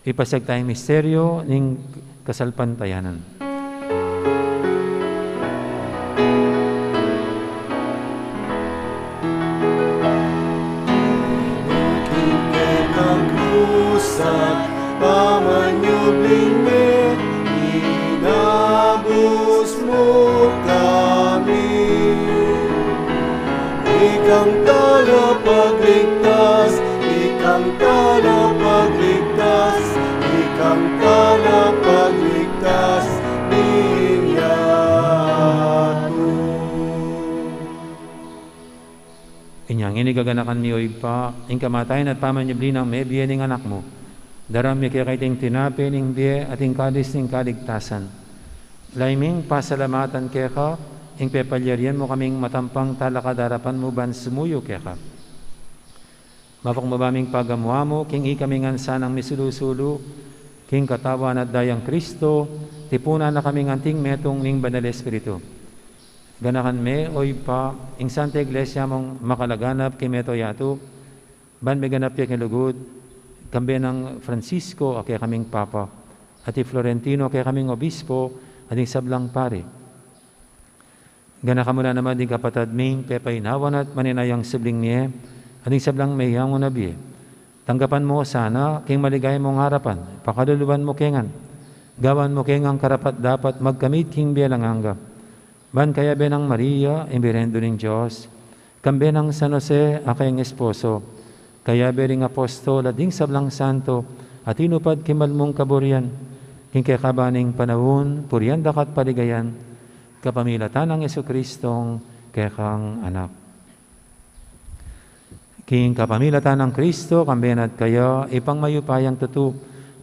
Ipasiag taya ing misteryo ning kasalpantayanan. King kekang krus at pamanyubling me, igabus mu kami. Ikang talapagligtas, ikang talapagligtas, ikang talapagligtas ning yatu. Inya ngeni gaganakan mi, O Ibpa, ing kamatayan at pamanyubli nang mebie ning Anak mu. Daraun mi keka iting tinape ning bie at ing kalis ning kaligtasan. Lalu ming pasalamatan keka ing pepalyarian mu kaming matampang talakad king arapan mu ban sumuyu keka. Mapakmakaming pagamu-amu king ikami ngan sanang misulu-sulu king katawan at dayang Kristo, tipunan na kaming anting metung ning Banal Espiritu. Ganakan me, O Ibpa, ing Santa Iglesia mung makalaganap king mabilug a yatu, ban meganap ya king lugud, kambe nang Francisco a kekaming Papa, at i Florentino a kekaming Obispo, at ding sablang pari. Ganakan mu la naman ding kapatad ming pepainawan at maninayang subling mie, at ding sablang meyangu na bie. Tanggapan mu sana king maligaya mung arapan, pakaluluan mu ke ngan, gawan mu ke ngan karapat-dapat magkamit king bie alang angga. Ban kayabe nang Maria, ing Birhen Indu ning Dios, kambe nang San Jose a kayang esposo, kayabe ring apostol at ding sablang santo a tinupad king mal mung kaburian, king kekaban ning panaun, purian da ka at paligayan, kapamilatan nang Jesucristong kekang Anak. King kapamilatan nang Kristo, kambe na at kaya, Ibpang mayupayang tutu,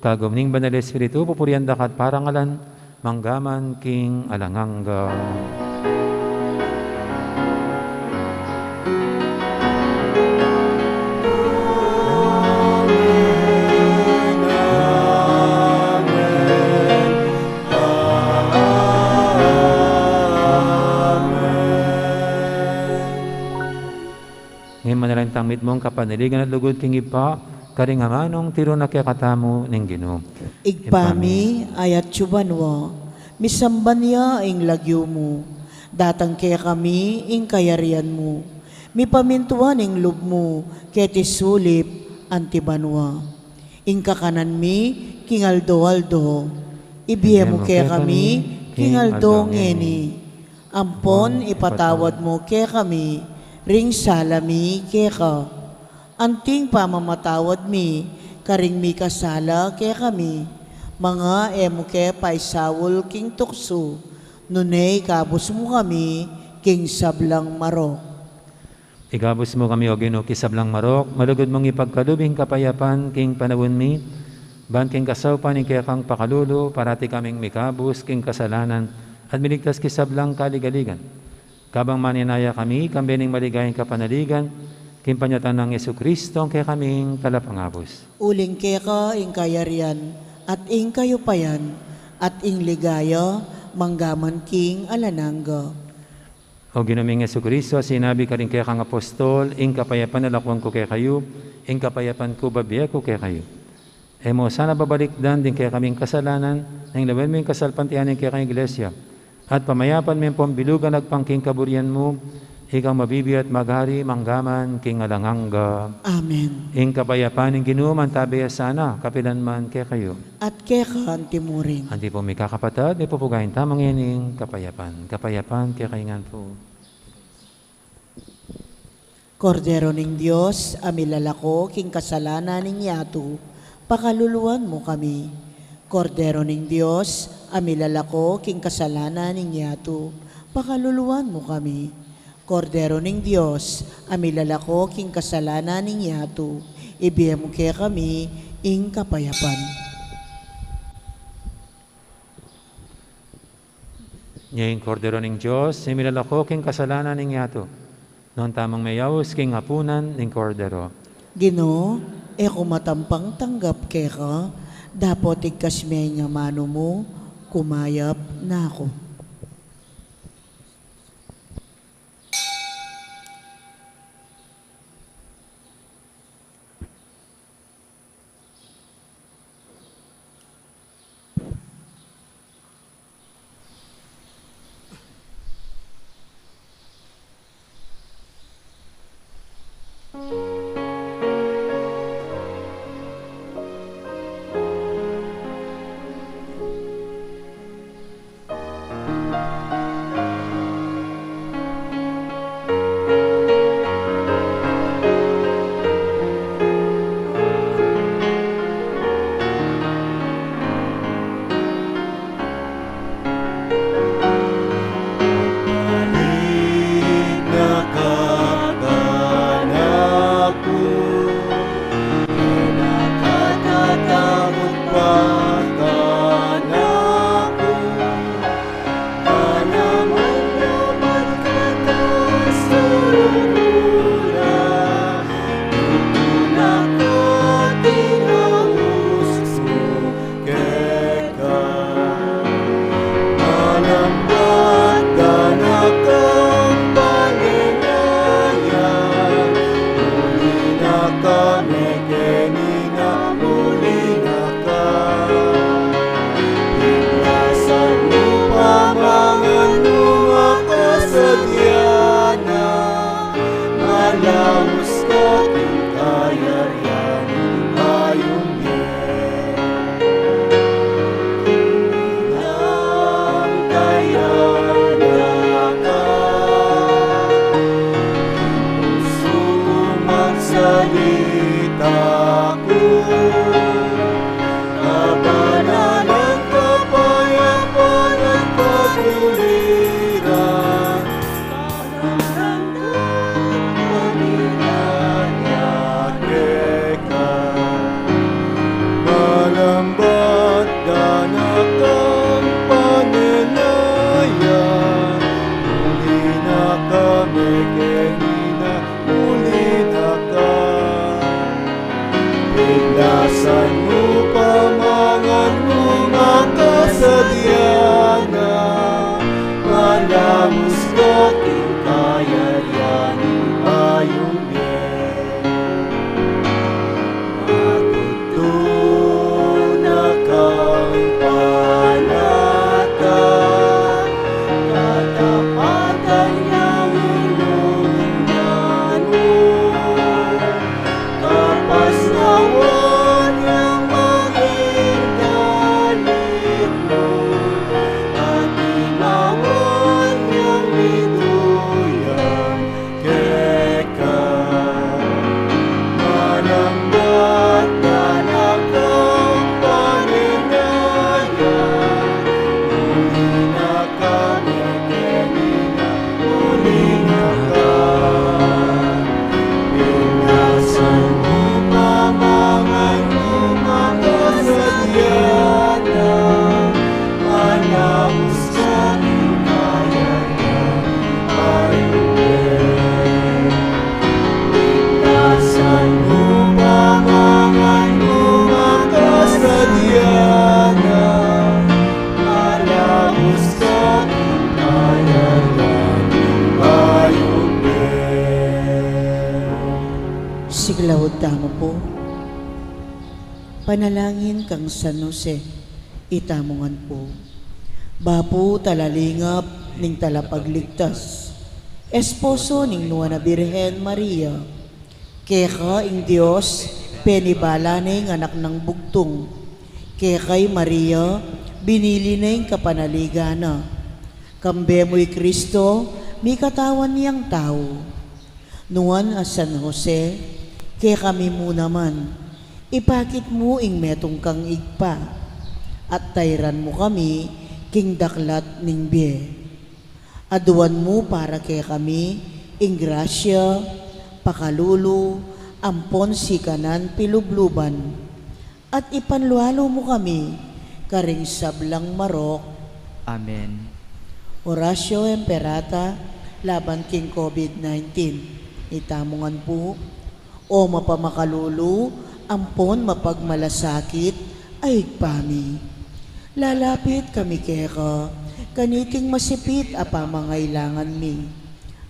kagum ning Banal Espiritu, pupurian da ka at parangalan, mangga man king alang angga. Amen. Amen. Ngeni manalangin tang mitmung kapanaligan at lugud king Ibpa, karing amanung tiru na kekatamu ning Ginu. Ibpa mi, a atsu ka banua, misamban ya ing lagyu mu, datang kekami ing kayarian mu, mipamintuan ing lub mu keti sulip anti banua. Ing kakanan mi king aldo-aldo, ibie mu kekami king aldo ngeni. Ampon ipatawad mu kekami ring sala mi keka, anting pamamatawad mi karing mikasala kekami. Manga e mu ke paisaul king tuksu, nune ikabus mu kami king sablang marok. Ikabus mu kami, O Ginu, king sablang marok, malugud mung ipagkalub ing kapayapan king panaun mi, ban king kasaupan ning kekang pakalulu, parati kaming mikabus king kasalanan, at miligtas king sablang kaligaligan. Kabang maninaya kami, kambe ning maligayang kapanaligan, king panyatang nang Jesucristo, a kekaming Talapangabus. Uling keka ing kayarian, at ing kayupayan, at ing ligaya, mangga man king alang angga. O Ginu ming Jesucristo, sinabi karing kekang apostol, ing kapayapan lalakwan ku kekayu, ing kapayapan ku bibie ku kekayu. E mu sana babalikdan ding kekaming kasalanan, nune lawen mu ing kasalpantayanan ning kekang Iglesia, at pamayapan me ampon bilugan agpang king kaburian mu, ikang mabibie at magari mangga man king alang angga. Amen. Ing kapayapan ning Ginu mantabe ya sana, kapilan man kekayu. At keka antimurin. Anti pu, mikakapatad, mipupugayan tamu ngening kapayapan. Kapayapan kekayu ngan pu. Kordero ning Dios, a milalako king kasalanan ning yatu, pakaluluan mu kami. Kordero ning Dios, a milalako king kasalanan ning yatu, pakaluluan mu kami. Kordero ning Dios, a milalako king kasalanan ning yatu, ibie mu kekami ing kapayapan. Nya ing Kordero ning Dios, a milalako king kasalanan ning yatu. Nuan tamung meyaus king apunan ning Kordero. Ginu, e ku matampang tanggap keka, dapot igkas me ing amanu mu, kumayap na ku. Siklaud tamu pu. Panalangin kang San Jose, itamu ngan pu. Bapu talalingap ning talapagligtas, esposo ning Nuan a Birhen Maria, keka ing Dios penibala ne ing Anak nang bugtung. Keka i Maria binili ne ing kapanaligan na. Kambe mu i Kristo, mikatawan yang tau. Nuan a San Jose, kekami mu naman, ipakit mu ing metung kang Ibpa, at tairan mu kami king daklat ning bie. Aduan mu para kekami Ing grasya, pakalulu, ampon sikanan pilubluban, at ipanlualu mu kami karing sablang marok. Amen. Oratio Imperata laban king COVID nineteen. Itamu ngan pu, O mapamakalulu ampon mapagmalasakit a Ibpa mi, lalapit kami keka kaniting masipit a pamangailangan mi.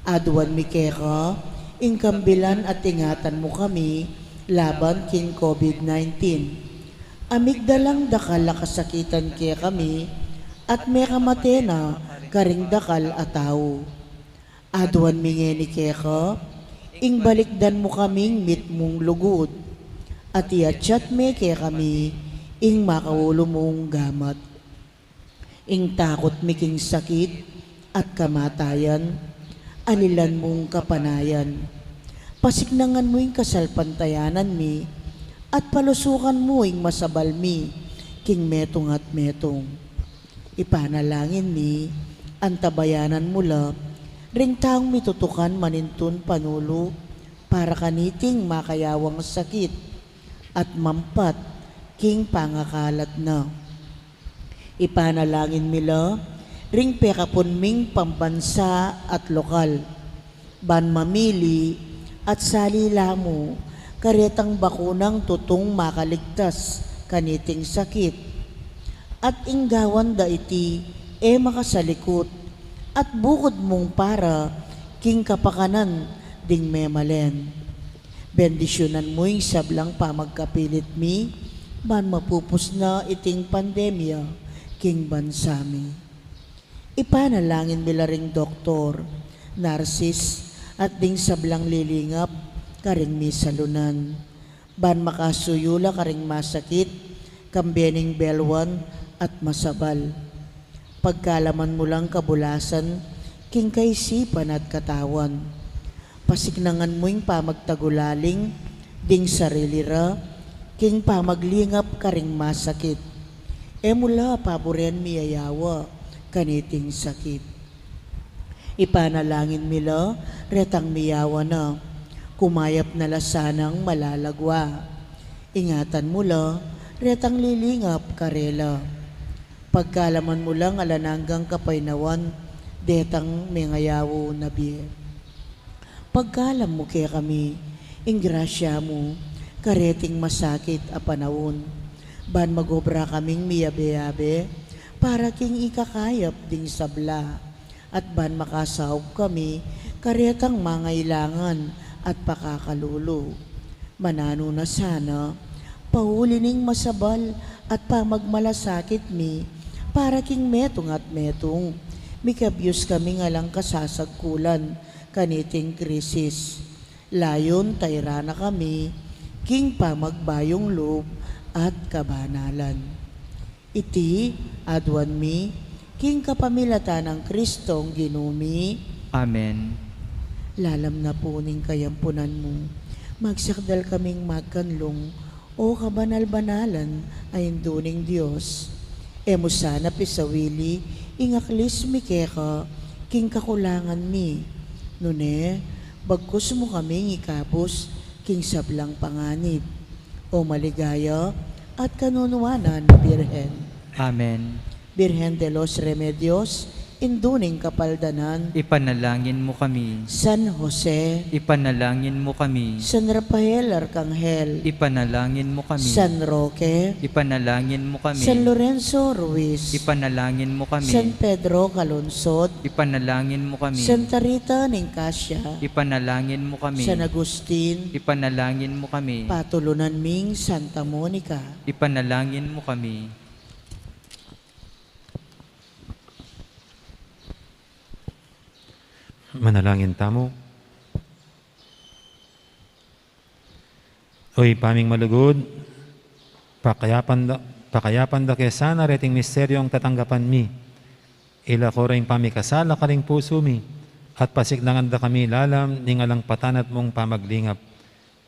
Aduan mi keka ing kambilan at ingatan mu kami laban king COVID nineteen. Amigdalang dakal a kasakitan kekami at mekamate na karing dakal a tau. Aduan mi ngeni keka ing balikdan mu kaming mitmung lugud, at iatyat me kekami ing makaulu mung gamat. Ing takut mi king sakit at kamatayan, alilan mung kapanayan. Pasiknangan mu ing kasalpantayanan mi, at palusukan mu ing masabal mi king metung at metung. Ipanalangin mi, antabayanan mu la ring taung mitutukan manintun panulu para kaniting makayawang sakit at mampat king pangakalat na. Ipanalangin mi la ring pekapun ming pambansa at lokal, ban mamili at sali la mu karetang bakunang tutung makaligtas kaniting sakit. At ing gawan da iti e makasalikut at bukud mung para king kapakanan ding memalen. Bendisyunan mu ing sablang pamagkapilit mi, ban mapupus na iting pandemya king bansa mi. Ipanalangin mi la ring doktor, narsis, at ding sablang lilingap karing misalunan, ban makasuyu la karing masakit, kambe ning belwan at masabal. Pagkalaman mu lang kabulasan king kaisipan at katawan. Pasiknangan mu ing pamagtagulaling ding sarili ra king pamaglingap karing masakit. E mu la paburen miyayawa kaniting sakit. Ipanalangin mi la retang miyawa na, kumayap na la sanang malalagwa. Ingatan mu la retang lilingap karela. Pagkalaman mu lang alang anggang kapaynawan detang mengayaw na bie. Pagkalam mu kekami ing grasya mu kareting masakit a panaun, ban magobra kaming miyabe-yabe para king ikakayap ding sabla, at ban makasaup kami karetang mangailangan at pakakalulu. Mananu na sana, pauli ning masabal at pamagmalasakit mi, para king metung at metung, mikabyus kaming alang kasasagkulan kaniting krisis. Layun tayra na kami king pamagbayung lub at kabanalan. Iti aduan mi king kapamilatan nang Kristong Ginu mi. Amen. Lalam na pu ning kayampunan mu, magsakdal kaming magkanlung, O kabanal-banalan a Indu ning Dios. E mu sana pisawili ing aklis mi keka king kakulangan mi, nune bagkus mu kaming ikabus king sablang panganib. O maligaya at kanunuanan a Birhen. Amen. Birhen de los Remedios, Indu ning Kapaldanan. Ipanalangin mu kami. San Jose. Ipanalangin mu kami. San Rafael Arkanghel. Ipanalangin mu kami. San Roque. Ipanalangin mu kami. San Lorenzo Ruiz. Ipanalangin mu kami. San Pedro Calungsod. Ipanalangin mu kami. Santa Rita ning Cascia. Ipanalangin mu kami. San Agustin. Ipanalangin mu kami. Patulunan ming Santa Monica. Ipanalangin mu kami. Manalangin tamu. O Ibpa ming malugud, pakayapan da, pakayapan da ke sana reting misteryung tatanggapan mi. Ilako ring pamikasala karing pusu mi, at pasiknangan da kami lalam ning alang patanat mung pamaglingap.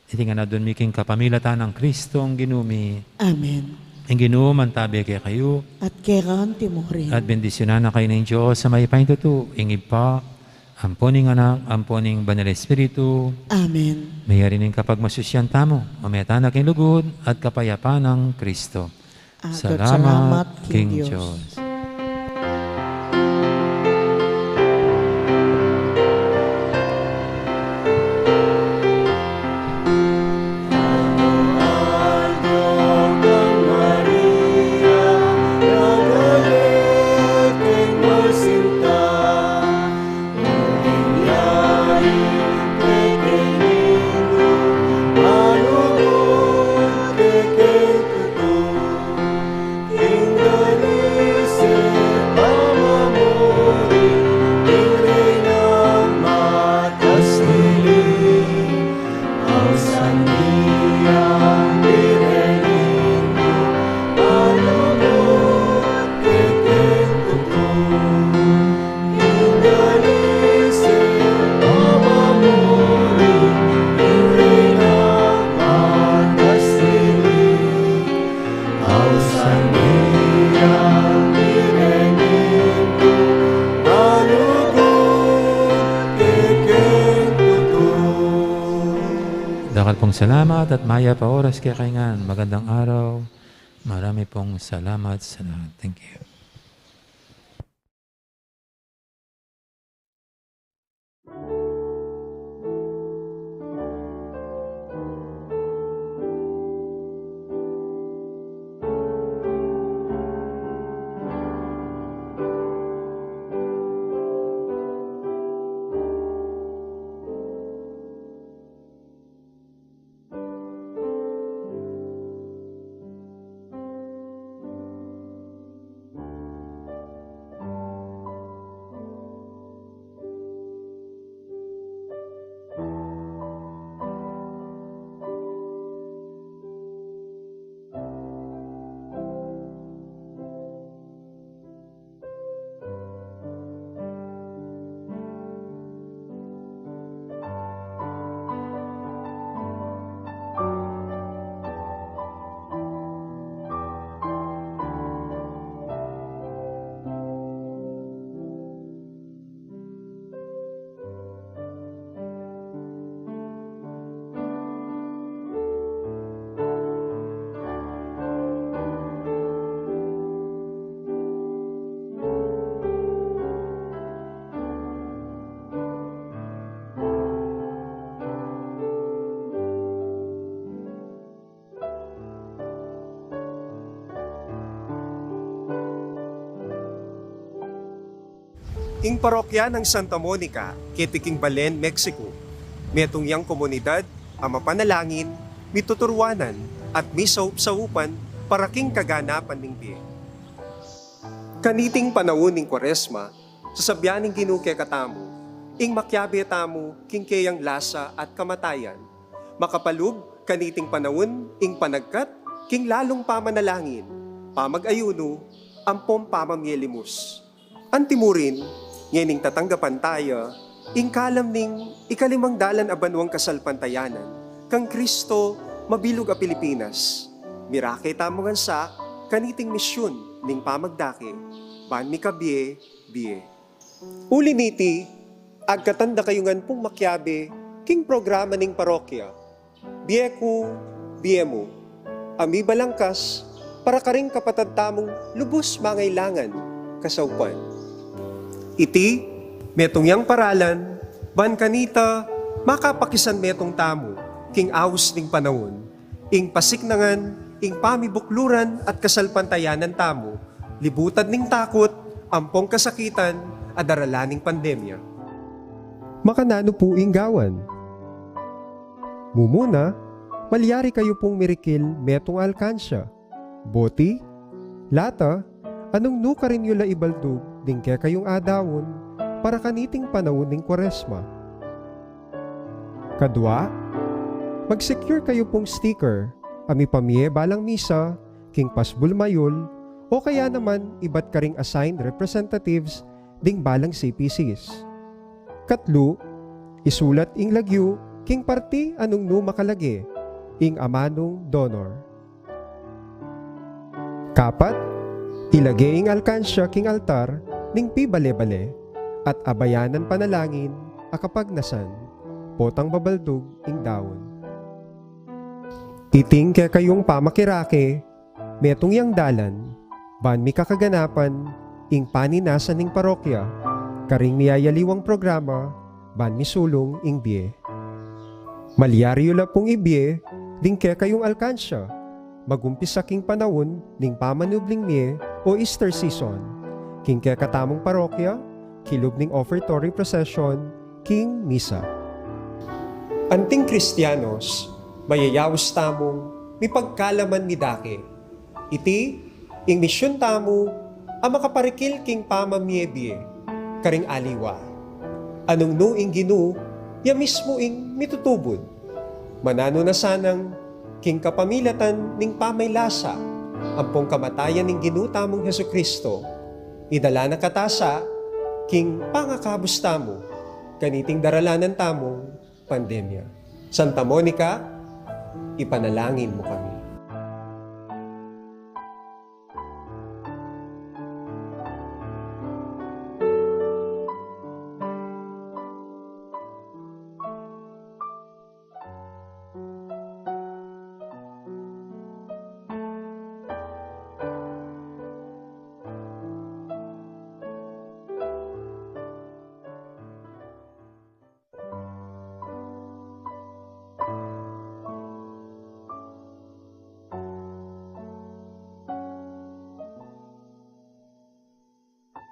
Iti ngan adwan mi king kapamilatan nang Kristong Ginu mi. Amen. Ing Ginu mantabe kekayu. At keka anti mu rin. At bendisyunan na kayu ning Dios a mayupayang tutu, ing Ibpa, Ampo ning Anak, ampo ning Banal Espiritu. Amen. Mayari ning kapagmasusyan tamu, mamie tana king lugud at kapayapan nang Kristo. Agad salamat king Dios. Dakal pong salamat at mayap a oras kekayu ngan. Magandang araw. Marami pong salamat sa lahat. Thank you. Ing parokya nang Santa Monica, keti king Belen, Mexico, metung yang komunidad a mapanalangin, mituturuanan, at misaupsaupan para king kaganapan ning bie. Kaniting panaun ning Kuaresma, sasabyan ning Ginu kekatamu ing makiabe tamu king keyang lasa at kamatayan, makapalub kaniting panaun ing panagkat king lalung pamanalangin, pamag-ayunu, ampong pamamie limus. Antimurin, ngening tatanggapan taya ing kalam ning ikalimang dalan a banuang kasalpantayanan kang Kristo mabilug a Pilipinas, mirake tamu ngan sa kaniting misyun ning pamagdake ban mikabie-bie. Uli niti, agkatan da kayu ngan pung makiabe king programa ning parokya, Bie Ku, Bie Mu, a mibalangkas para karing kapatad tamung lubus mangailangan kasaupan. Iti metung yang paralan ban kanita makapakisan metung tamu king aus ning panaun, ing pasiknangan ing pamibukluran at kasalpantayanan tamu, libutan ning takut ampong kasakitan a daralan ning pandemya. Makananu pu ing gawan? Mumuna, malyari kayu pung mirikil metung a alkansya, boti, lata, a nung nu karin yu la ibaldug ding kekayung adaun para kaniting panaun ning Kuaresma. Kadua, mag-secure kayu pung sticker a mipamie balang misa king pasbul mayul o kaya naman ibat karing assigned representatives ding balang C P Cs. Katlu, isulat ing lagyu king parti a nung nu makalage ing amanung donor. Kapat, ilage ing alkansya king altar ning pibale-bale at abayanan panalangin a kapagnasan, potang babaldug ing daun. Iting kekayung pamakirake, metung yang dalan ban mikakaganapan ing paninasan ning parokya karing miyayaliwang programa ban misulung ing bie. Malyari yu la pung ibie ding kekayung alkansya, magumpisa king panaun ning pamanubling mie o Easter season, king kekatamung parokya, kilub ning offertory procession, king misa. Anting Kristianos, mayayaus tamung mipagkalaman midake. Iti ing misyun tamu a makaparikil king pamamie-bie karing aliwa. Anung nu ing Ginu, ya mismu ing mitutubud. Mananu na sanang king kapamilatan ning pamaylasa ampong kamatayan ning Ginu tamung Jesucristo, idala na kata sa king pangakabus tamu kaniting daralanan tamung pandemya. Santa Monica, ipanalangin mu kami.